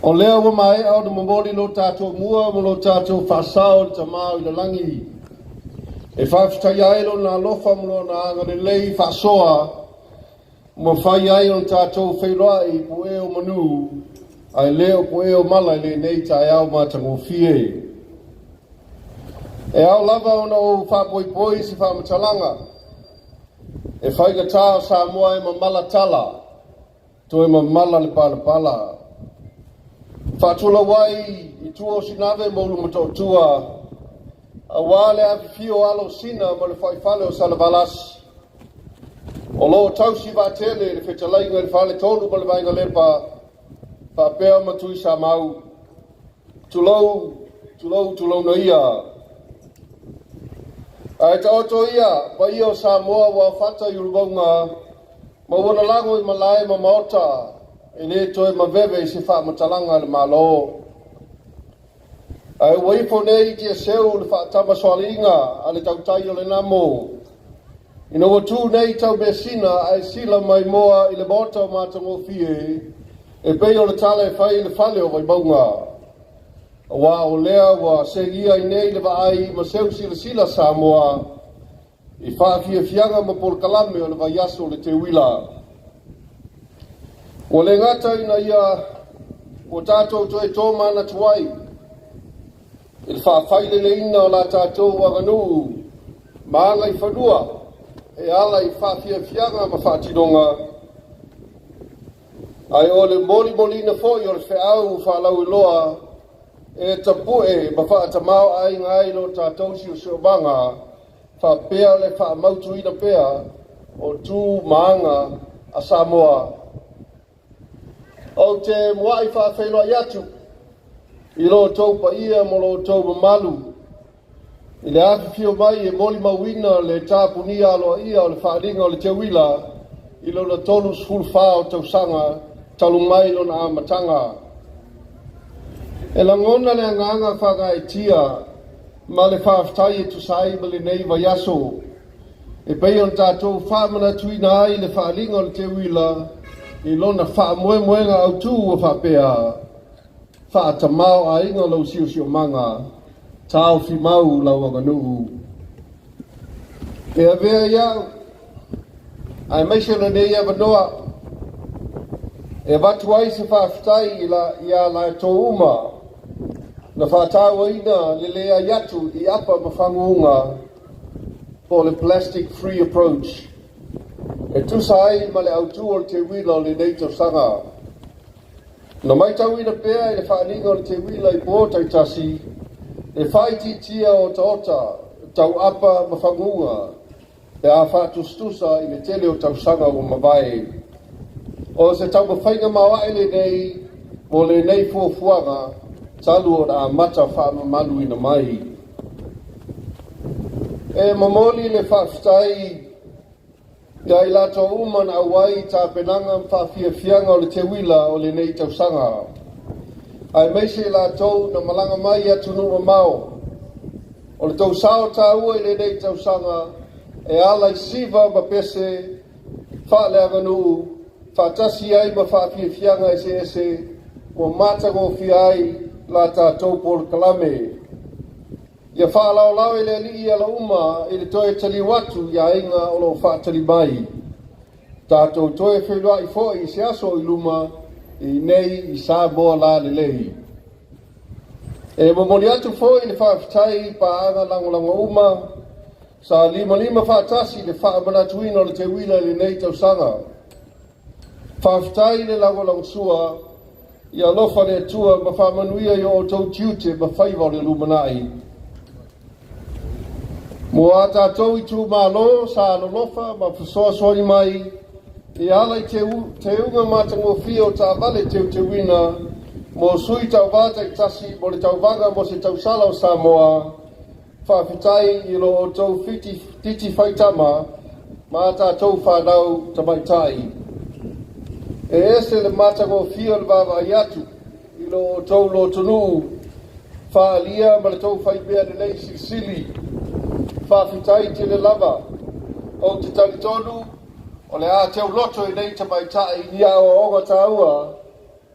O lea ua maea ona momoli lo tatou mua ma lo tatou faasao i le Tama i le lagi, e faafetaia ai lona alofa ma lona agalelei faasoa, ma fai ai ona tatou feiloai i puē o manu, ae le o puē o mala i lenei taeao matagofie. E ao lava ona ou faapoipoi se faamatalaga, e faigatā o Samoa e mamala tala, toe mamala le palapala. Faatulau ai i tua o Sinave ma Ulumatootua, auā le afifio o alo o Sina ma le fuaifale o Salevalasi. O lo o tausi vaatele le fetalaiga i le Faletolu ma le Vaega Lepa, faapea ma Tuisamau. Tulou, tulou, tulouna ia. Ae taoto ia, paia o Samoa ua aofata i Ulumauga, ma ua lalago i malae ma maota, e le toe maveve i se faamatalaga a le Malo. Ae ua ifo nei i tiaseu le faatamasoaliiga a le tautai o le namo, ina ua tu nei taumeasina ae sila mai moa i le maota o matagofie, e pei o le tala e fai i le fale o Vaimauga. Auā o lea ua segia ai nei le vaai ma seu silasila Samoa i faafiafiaga ma polokalame o le vaiaso o le teuila. Ua le gata ina ia ua tatou toe tomanatu ai i le faafaileleina o la tatou aganuu ma agaifanua e ala i faafiafiaga ma faatinoga, ae o le molimoliina foi o le feau faalauiloa e tapu'e ma faatamāo'aiga ai lo tatou siosiomaga faapea le faamautuina pea o tu ma aga a Samoa. Ou te muai faafeiloai atu i lo outou paia ma lo outou mamalu i le afifio mai e molimauina le tapunia aloaia o le faaaliga o le teuila i lona 34 o tausaga talu mai lona amataga. E lagona le agaga faagaeetia ma le faafetai e tusa ai ma lenei vaiaso e pei ona tatou faamanatuina ai le faaaliga o le teuila i lona faamoemoega autū ua faapea: faatamāo'aiga lou siosiomaga, taofimau lau aganuu. E avea ia'u aemaise o lenei avanoa e avatu ai se faafetai i la iā latou uma na faatauaina le leai atu i apa ma faguga, po o le plastic free approach, e tusa ai ma le autū o le teuila o lenei tausaga. Na matauina pea i le faaaliga o le teuila i po taitasi le faaitiitia o otaota tau apa ma faguga pe a faatusatusa i le tele o tausaga ua mavae. O se taumafaiga maoae lenei mo lenei fuafuaga talu ona amata faamamaluina mai. E momoli le faafetai ia i latou uma na auai i tapenaga ma faafiafiaga o le teuila o lenei tausaga, aemaise i latou na malaga mai i atunuu mamao. O le tou sao taua i lenei tausaga e ala i siva ma pese faaleaganuu faatasi ai ma faafiafiaga eseese ua matagofie ai la tatou polokalame. Ia faalaolao e le Alii ala uma i le toe taliu atu i aiga o loo faatali mai. Tatou toe feiloai foi i se aso i luma i nei i Samoa lalelei. E momoli atu foi le faafetai i paaga lagolago uma sa limalima faatasi i le faamanatuina o le teuila i lenei tausaga. Faafetai le lagolagosua, ia alofa le Atua ma faamanuia i o outou tiute ma faiva o le lumanai. Mo a tatou itumalo sa alolofa ma fesoasoani mai e ala i teuga matagofie o taavale teuteuina mo sui tauvā taitasi mo le tauvaga mo se tausala o Samoa, faafetai i lo outou titi faitama ma a tatou fanau tamaitai. E ese le matagofie o le vaavaai atu i lo outou lotonuu faaalia ma le tou faimea lelei silisili. Faafetai tele lava. Ou te talitonu o le a teuloto i nei tamaitai i ni aoaoga taua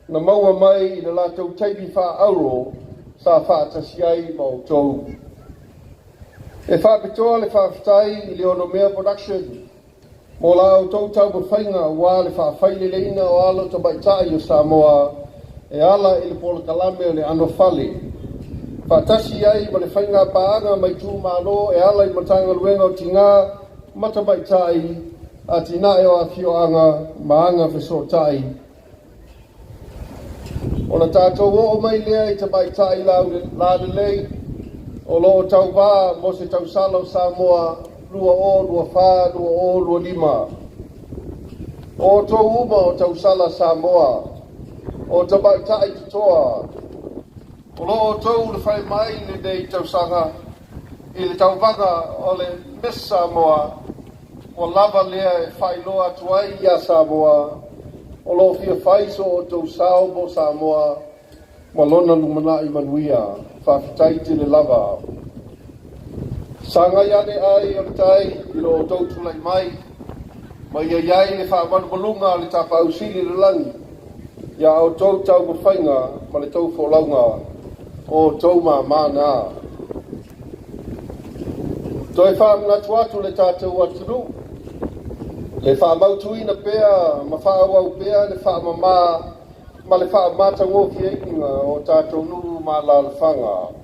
na maua mai i le latou taimi faaauro sa faatasi ai ma outou. E faapitoa le faafetai i le Onomea Production mo la outou taumafaiga aua le faafaileleina o alo tamaitai o Samoa e ala i le polokalame o le anofale, faatasi ai ma le faigapaaga ma itumalo e ala i Matagaluega o Tinā ma Tamaitai, Atinae o Afioaga ma Agafesootai. Ona tatou oo mai lea i tamaitai lalelei o lo o tauvā mo se tausala o Samoa 2024-2025. O outou uma o tausala Samoa, o tamaitai totoa, o lo o outou ulufale mai i lenei tausaga i le tauvaga o le Miss Samoa, ua lava lea e faailoa atu ai iā Samoa o lo o fia fai so outou sao mo Samoa ma lona lumanai manuia. Faafetai tele lava. Sagai ane ai o le tai i lo outou tulai mai, ma ia i ai le faamalumaluga a le Tapaau Sili i le lagi iā outou taumafaiga ma le tou folauga, o outou māmā na. Toe faamanatu atu le tatou atunuu Le faamautuina pea ma faaauau pea le faamamā ma le faamatagofieina o tatou nuu ma alaalafaga.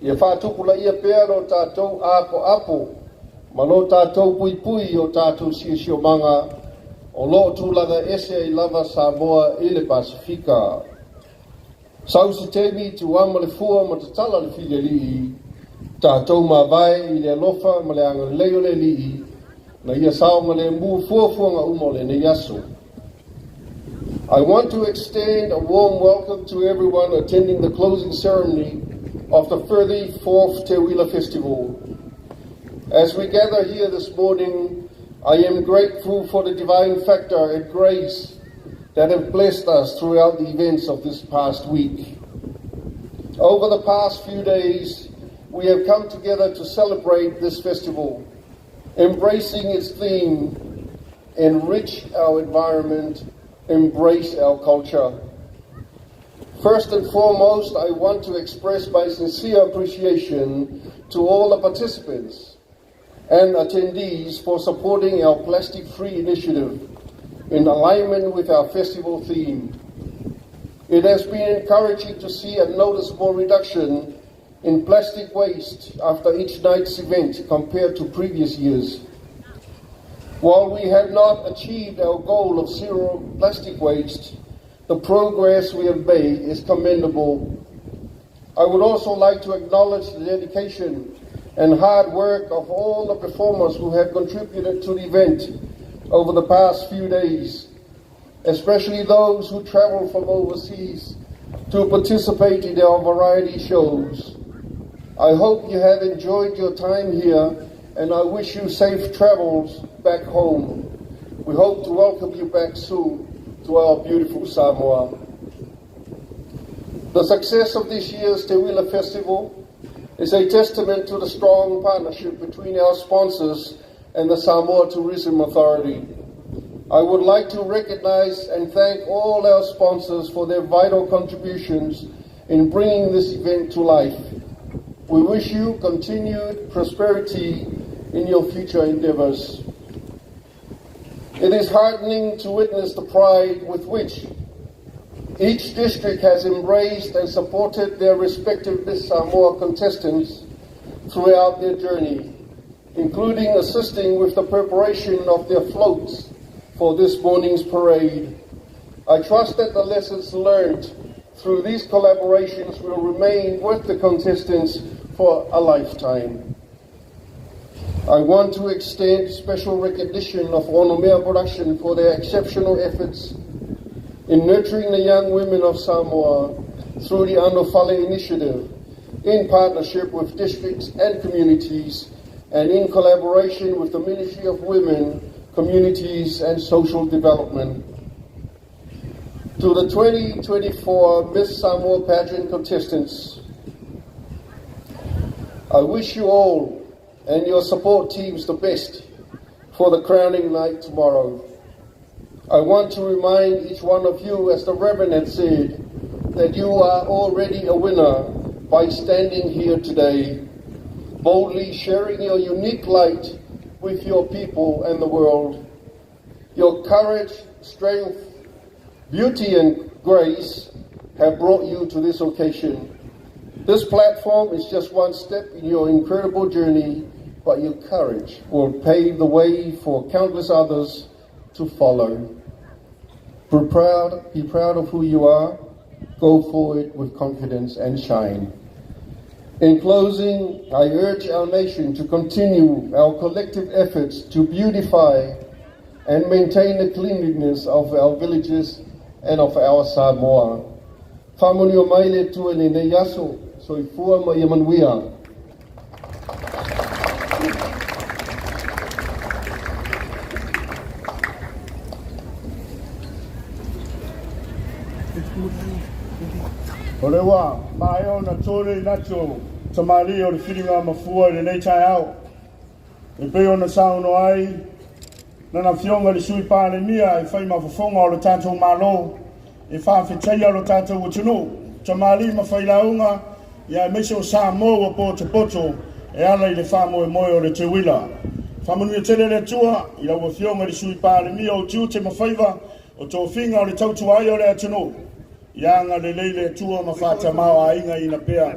Ia faatupulaia pea lo tatou apoapo ma lo tatou puipui i o tatou siosiomaga o lo o tulaga ese ai lava Samoa i le Pasefika. Sau se taimi tuama le fua ma tatala le filialii, tatou mavae i le alofa ma le agalelei o le Alii, na ia saogalemu fuafuaga uma o lenei aso. I want to extend a warm welcome to everyone attending the closing ceremony of the 34th Teuila Festival. As we gather here this morning, I am grateful for the divine factor and grace that have blessed us throughout the events of this past week. Over the past few days, we have come together to celebrate this festival, embracing its theme, Enrich Our Environment, Embrace Our Culture. First and foremost, I want to express my sincere appreciation to all the participants and attendees for supporting our plastic free initiative in alignment with our festival theme. It has been encouraging to see a noticeable reduction in plastic waste after each night's event compared to previous years. While we have not achieved our goal of zero plastic waste, the progress we have made is commendable. I would also like to acknowledge the dedication and hard work of all the performers who have contributed to the event over the past few days, especially those who traveled from overseas to participate in our variety shows. I hope you have enjoyed your time here and I wish you safe travels back home. We hope to welcome you back soon to our beautiful Samoa. The success of this year's Teuila Festival is a testament to the strong partnership between our sponsors and the Samoa Tourism Authority. I would like to recognize and thank all our sponsors for their vital contributions in bringing this event to life. We wish you continued prosperity in your future endeavors. It is heartening to witness the pride with which each district has embraced and supported their respective Miss Samoa contestants throughout their journey, including assisting with the preparation of their floats for this morning's parade. I trust that the lessons learned through these collaborations will remain with the contestants for a lifetime. I want to extend special recognition of Onomea Production for their exceptional efforts in nurturing the young women of Samoa through the Anofale Initiative in partnership with districts and communities and in collaboration with the Ministry of Women, Communities and Social Development. To the 2024 Miss Samoa pageant contestants, I wish you all and your support teams the best for the crowning night tomorrow. I want to remind each one of you, as the Reverend had said, that you are already a winner by standing here today, boldly sharing your unique light with your people and the world. Your courage, strength, beauty, and grace have brought you to this occasion. This platform is just one step in your incredible journey, but your courage will pave the way for countless others to follow. Be proud, be proud of who you are. Go forward with confidence and shine. In closing, I urge our nation to continue our collective efforts to beautify and maintain the cleanliness of our villages and of our Samoa. Faamanuia mai le Atua i lenei aso, soifua ma ia manuia. O lea ua maea ona to le inati o tamalii o le filiga mafua i lenei taeao. E pei ona saunoa ai Lana Afioga i le Sui Palemia e fai ma fofoga o le tatou Malo e faafetaia lo tatou atunuu, tamalii ma failauga, ia aemaise o Samoa ua potopoto e ala i le faamoemoe o le teuila. Faamanuia tele le Atua i lau Afioga i le Sui Palemia o tiute ma faiva o tofiga o le tautua ai o le atunuu. Ia agalelei le Atua ma faatamao aiga pea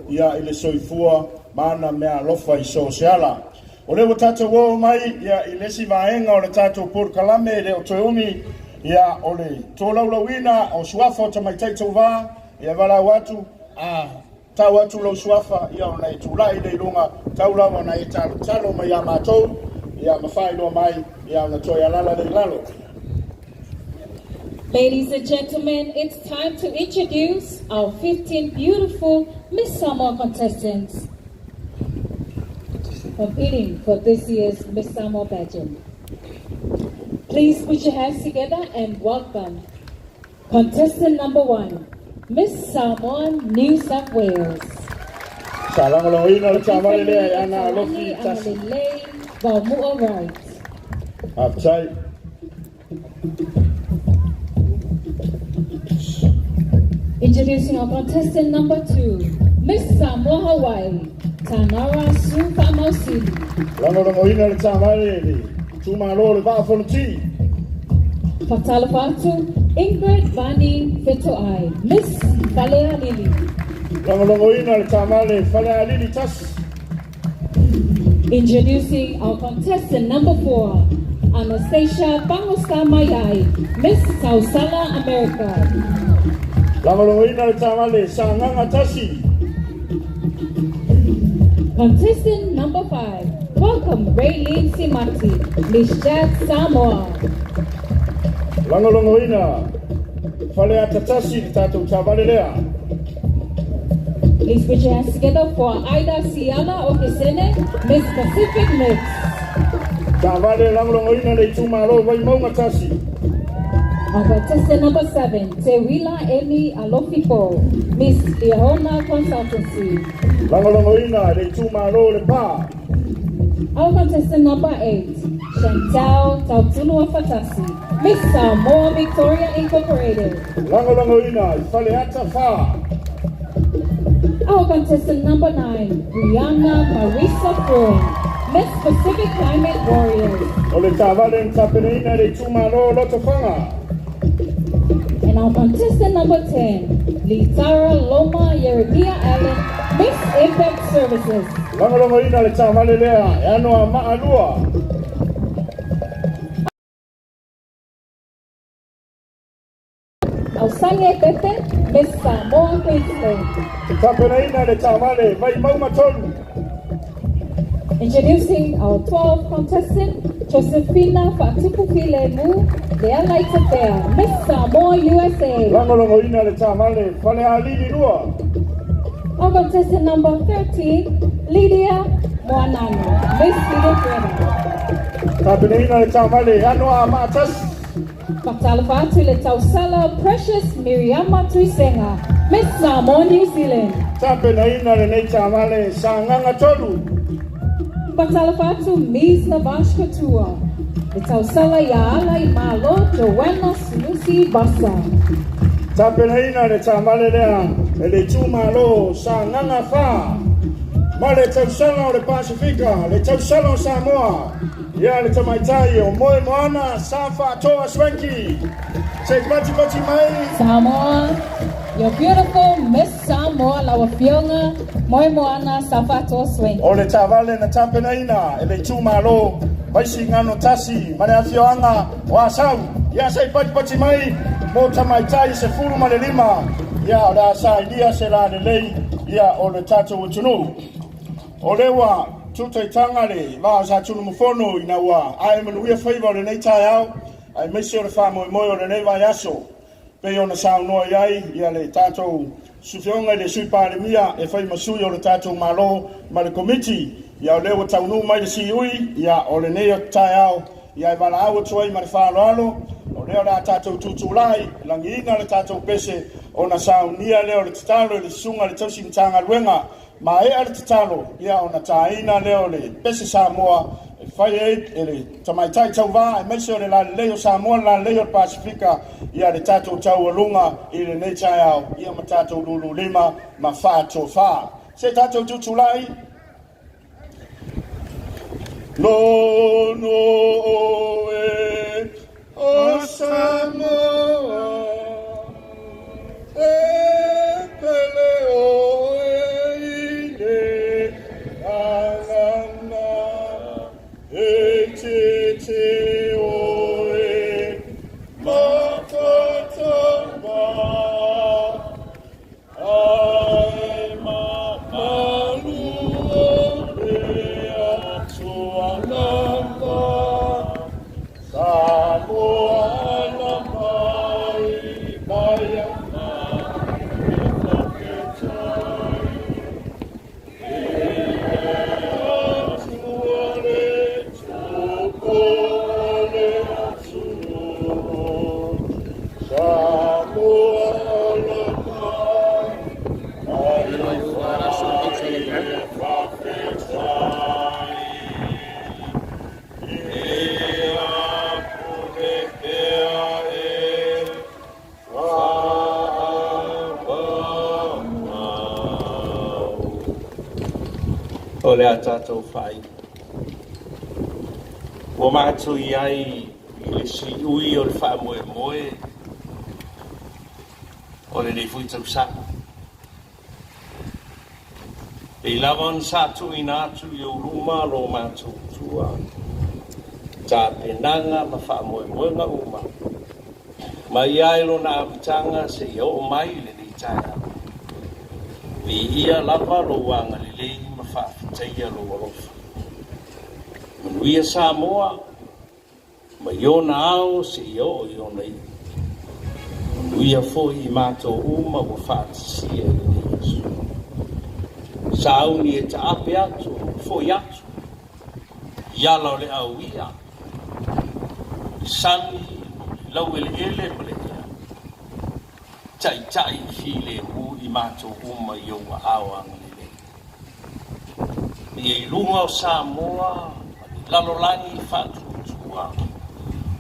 ia i le soifua ma ana mea alofa i so o se ala. O lea ua tatou o mai ia i le isi vaega o le tatou polokalame le o toe umi ia o le tolaulauina o suafa o tamaitai tauvā ia valaau atu a tau atu lou suafa ia ona e tulai le iluga tau lava ona e talotalo mai ia matou ia ma faailoa mai ia ona toe alala le i lalo. Ladies and gentlemen, it's time to introduce our 15 beautiful Miss Samoa contestants competing for this year's Miss Samoa pageant. Please put your hands together and welcome contestant number 1, Miss Samoa, New South Wales. Sa lagolagoina le taavale lea e Ana Alofi Tasi. Amalelei Vaumua Wright. Faafetai. Introducing our contestant number 2, Miss Samoa Hawaii, Tanara Sue Faamausili. Lagolagoina le taavale le itumalo le Vaa Fonoti. Faatalofa atu, Ingrid Vani Fetoai, Miss Falealili. Lagolagoina le taavale Falealili 1. Introducing our contestant number 4, Anastasia Pangosta Mayai, Miss Tausala America. Lagolagoina le taavale Sagaga 1. Contestant number 5, welcome Raylene Simati, Miss Jack Samoa. Lagolagoina Faleata 1 le tatou taavale lea. Please put your hands together for Aida Siala Okesene, Miss Pacific Mix. Taavale lagolagoina le itumalo Vaimauga 1. Our contestant number 7, Tewila Emi Alofipo, Miss Liahona Consultancy. Lagolagoina le itumalo Lepa. Our contestant number 8, Chantal Tautunua Fatasi, Miss Samoa Victoria Incorporated. Lagolagoina i Faleata 4. Our contestant number 9, Brianna Marisa Ford, Miss Pacific Climate Warriors. O le taavale na tapenaina le itumalo Lotofaga. And our contestant number 10, Litara Loma Yeremia Allen, Miss Impact Services. Lagolagoina le taavale lea e Anoamaa 2. Ausange Pepe, Miss Samoa Queensland. Tapenaina le taavale Vaimauga 3. Introducing our 12 contestant, Josephina Faatupufilemu, Lealaitapea, Miss Samoa USA. Lagolagoina le taavale Falealili 2. Our contestant number 13, Lydia Moanano, Miss Greta. Tapenaina le taavale Anoamaa 1. Faatalofa atu le Tausala Precious Miriama Tuisenga, Miss Samoa New Zealand. Tapenaina lenei taavale Sagaga 3. Faatalofa atu Miss Lavash Katua, le Tausala Iaala i Malo Joanna Sulusi Basa. Tapenaina le taavale lea e le itumalo Sagaga 4. Ma le tausala o le Pasifika, le tausala o Samoa. Ia le tamaitai o Moe Moana sa Faatoa Swanky. Se patipati mai. Samoa, your beautiful Miss Samoa lau Afioga, Moe Moana Safato Swanky. O le taavale na tapenaina e le itumalo Vaisigano 1 ma le afioaga o Asau. Ia se i patipati mai mo tamaitai 15. Ia o le a sailia se lalelei ia o le tatou atunuu. O le ua tutaitaga le vaa sa Tunumafono ina ua ae manuia faiva o lenei taeao aemaise o le faamoemoe o lenei vaiaso. Pei ona saunoa i ai ia le tatou sufioga i le Sui Palemia e fai ma sui o le tatou Malo ma le Komiti. Ia o lea ua taunuu mai le siui ia o lenei taeao ia e valaau atu ai ma le faaaloalo o lea o le a tatou tutulai lagiina le tatou pese ona saunia lea o le tatalo i le susuga le tausi Matagaluega maea le tatalo ia ona taina lea o le pese Samoa e fai ai e le tamaitai tauvā aemaise o le lalelei o Samoa le lalelei o le Pasifika ia le tatou taualuga i lenei taeao ia ma tatou lululima ma faatofā. Se tatou tutulai. Lono oe o Samoa, e pele oe i le agaga, e tete oe makatauva, ae mamalu o le Atua lava, Samoa ala mai, mai mai faafetai. I le Atua le tupu o le atunuu, Samoa ala mai, mai mai faafetai. Ia pule pea e fa'avavau. O le a tatou fai. Ua matou i ai i le siui o le faamoemoe o lenei foi tausaga. E lava ona sa tuuina atu i ou luma lo matou tua, tapenaga ma faamoemoega uma, mai ai lona amataga seia oo mai i lenei taeao. Viia lava lou agalelei ma faafetaia lou alofa. Manuia Samoa, mai ona ao seia oo i ona iu. Manuia foi i matou uma ua faatasia i lenei aso. Sauni e taape atu ma foi atu, i ala o le auia, le sami, le laueleele ma le ea. Taitai filemu i matou uma i ou aao agalelei. Ia i luga o Samoa ma le lalolagi faatuatua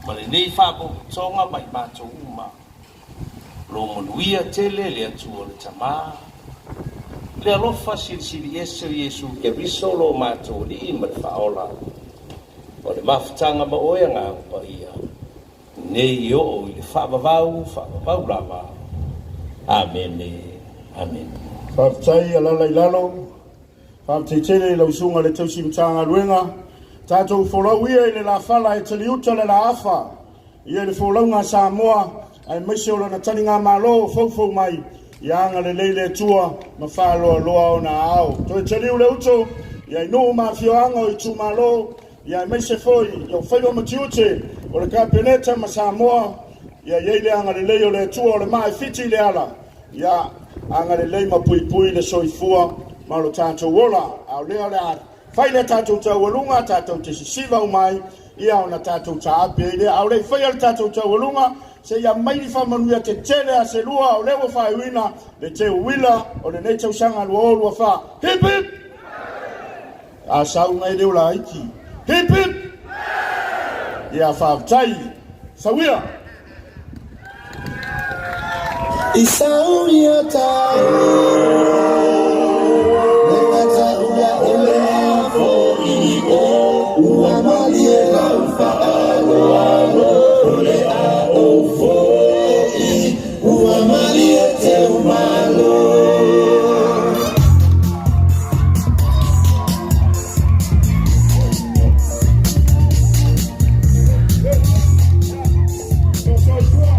ma lenei faapotopotoga ma i matou uma. Lo manuia tele le Atua le Tamā, le alofa silisili ese o Iesu Keriso lo matou Alii ma le Faaola, o le mafutaga ma oe Agaga Paia, nei oo i le faavavau, faavavau lava. Amene, amene. Faafetai alala i lalo, faafetai tele i lau susuga le tausi Matagaluega. Tatou folau ia i le lafala e taliuta le laafa ia i le folauga a Samoa, aemaise o lona taligamalo o foufou mai, ia agalelei le Atua ma faaloaloa ona ao. Toe taliu le uto ia i nuu ma afioaga o itumalo, ia aemaise foi i faiva ma tiute o le Kapeneta ma Samoa, ia i ai le agalelei o le Atua o le maa e fiti i le ala, ia agalelei ma puipui le soifua ma lo tatou ola. A o lea o le a fai le tatou taualuga, tatou te sisiva umai, ia ona tatou taape ai lea. A o le i faia le tatou taualuga, seia mai ni faamanuia tetele a se lua o lea ua faaiuina le teuila o lenei tausaga 2024. Hip hip! A sauga e le o laiti. Hip hip! Ia faafetai. Sauia! I sauia tau le gata ua o le a fo'i o ua malie lau faaaloalo o le a ou fo'i ua malie teu malo. Soifua,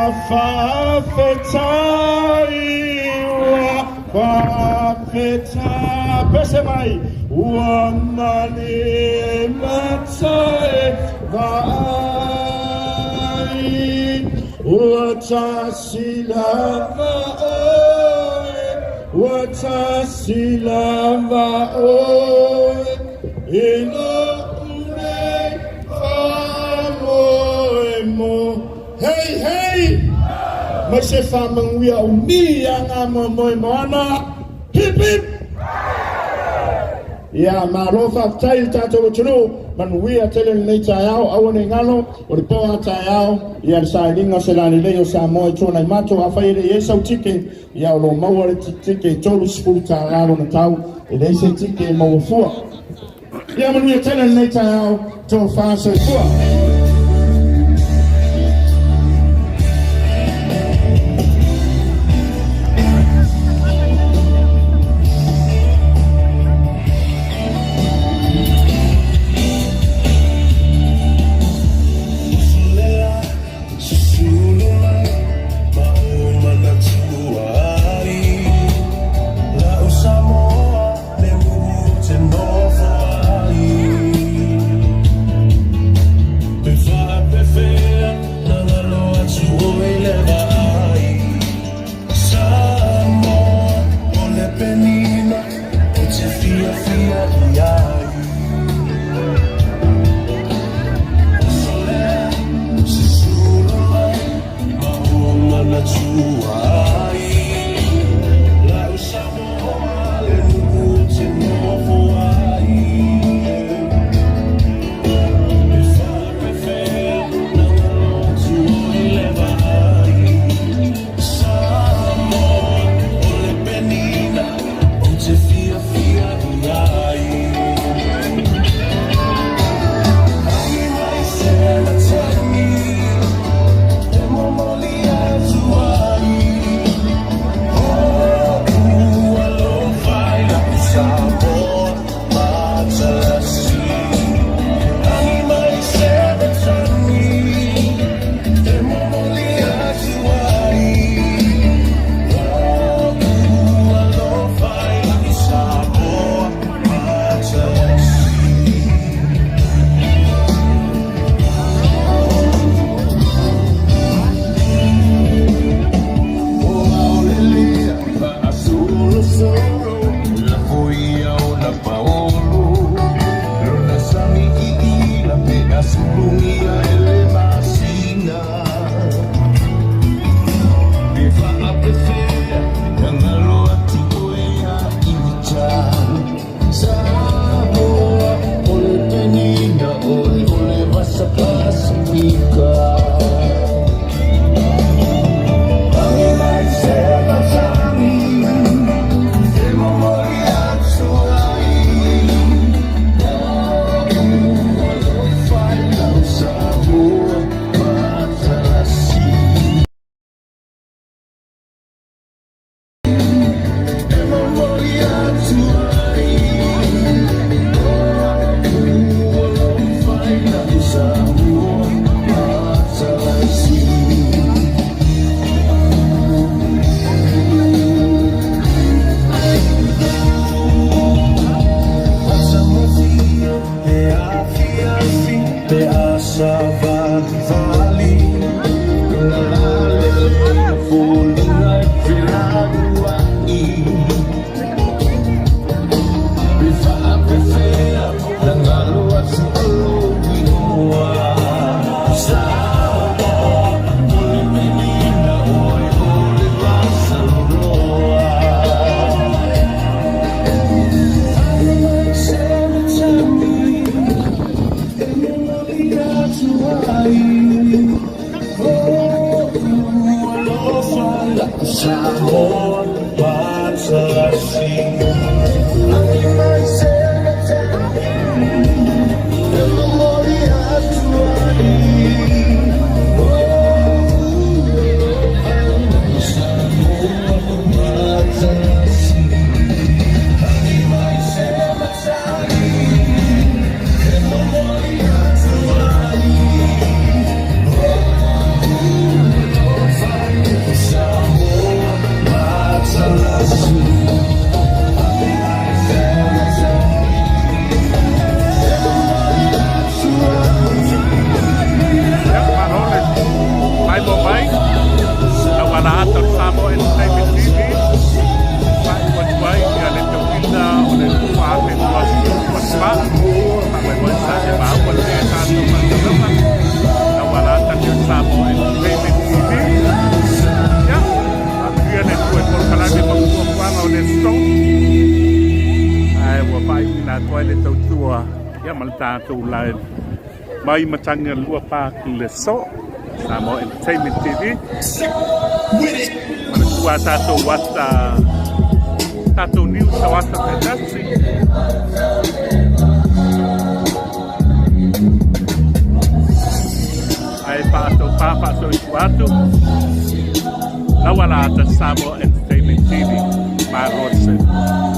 Ua faafetai, ua faafetai. Pese mai, ua malie mata e vaai. Ua tasi lava oe, ua tasi lava oe, i lo'u nei faamoemoe. Hei, hei! Mai se faamanuia umi ia ngā moemoe moana. Hip hip! Ia malo faafetai i le tatou atunuu, manuia tele lenei taeao, aua ne i galo, o le po a taeao, ia le sailiga o se lalelei o Samoa i tua nai matou, afai e le i ai sau tike, ia o lo o maua le tike e $30 lona tau, e leai se tike e maua fua. Ia manuia tele lenei taeao, tofa soifua. faapena atu ai le tautua ia ma le tatou live mai Matagialua Park i le aso Samoa Entertainment TV. Manatua tatou ata tatou news o ata fantastic. Ae faatau pā faasoifua atu. Laua la ata Samoa Entertainment TV. Malo le soifua.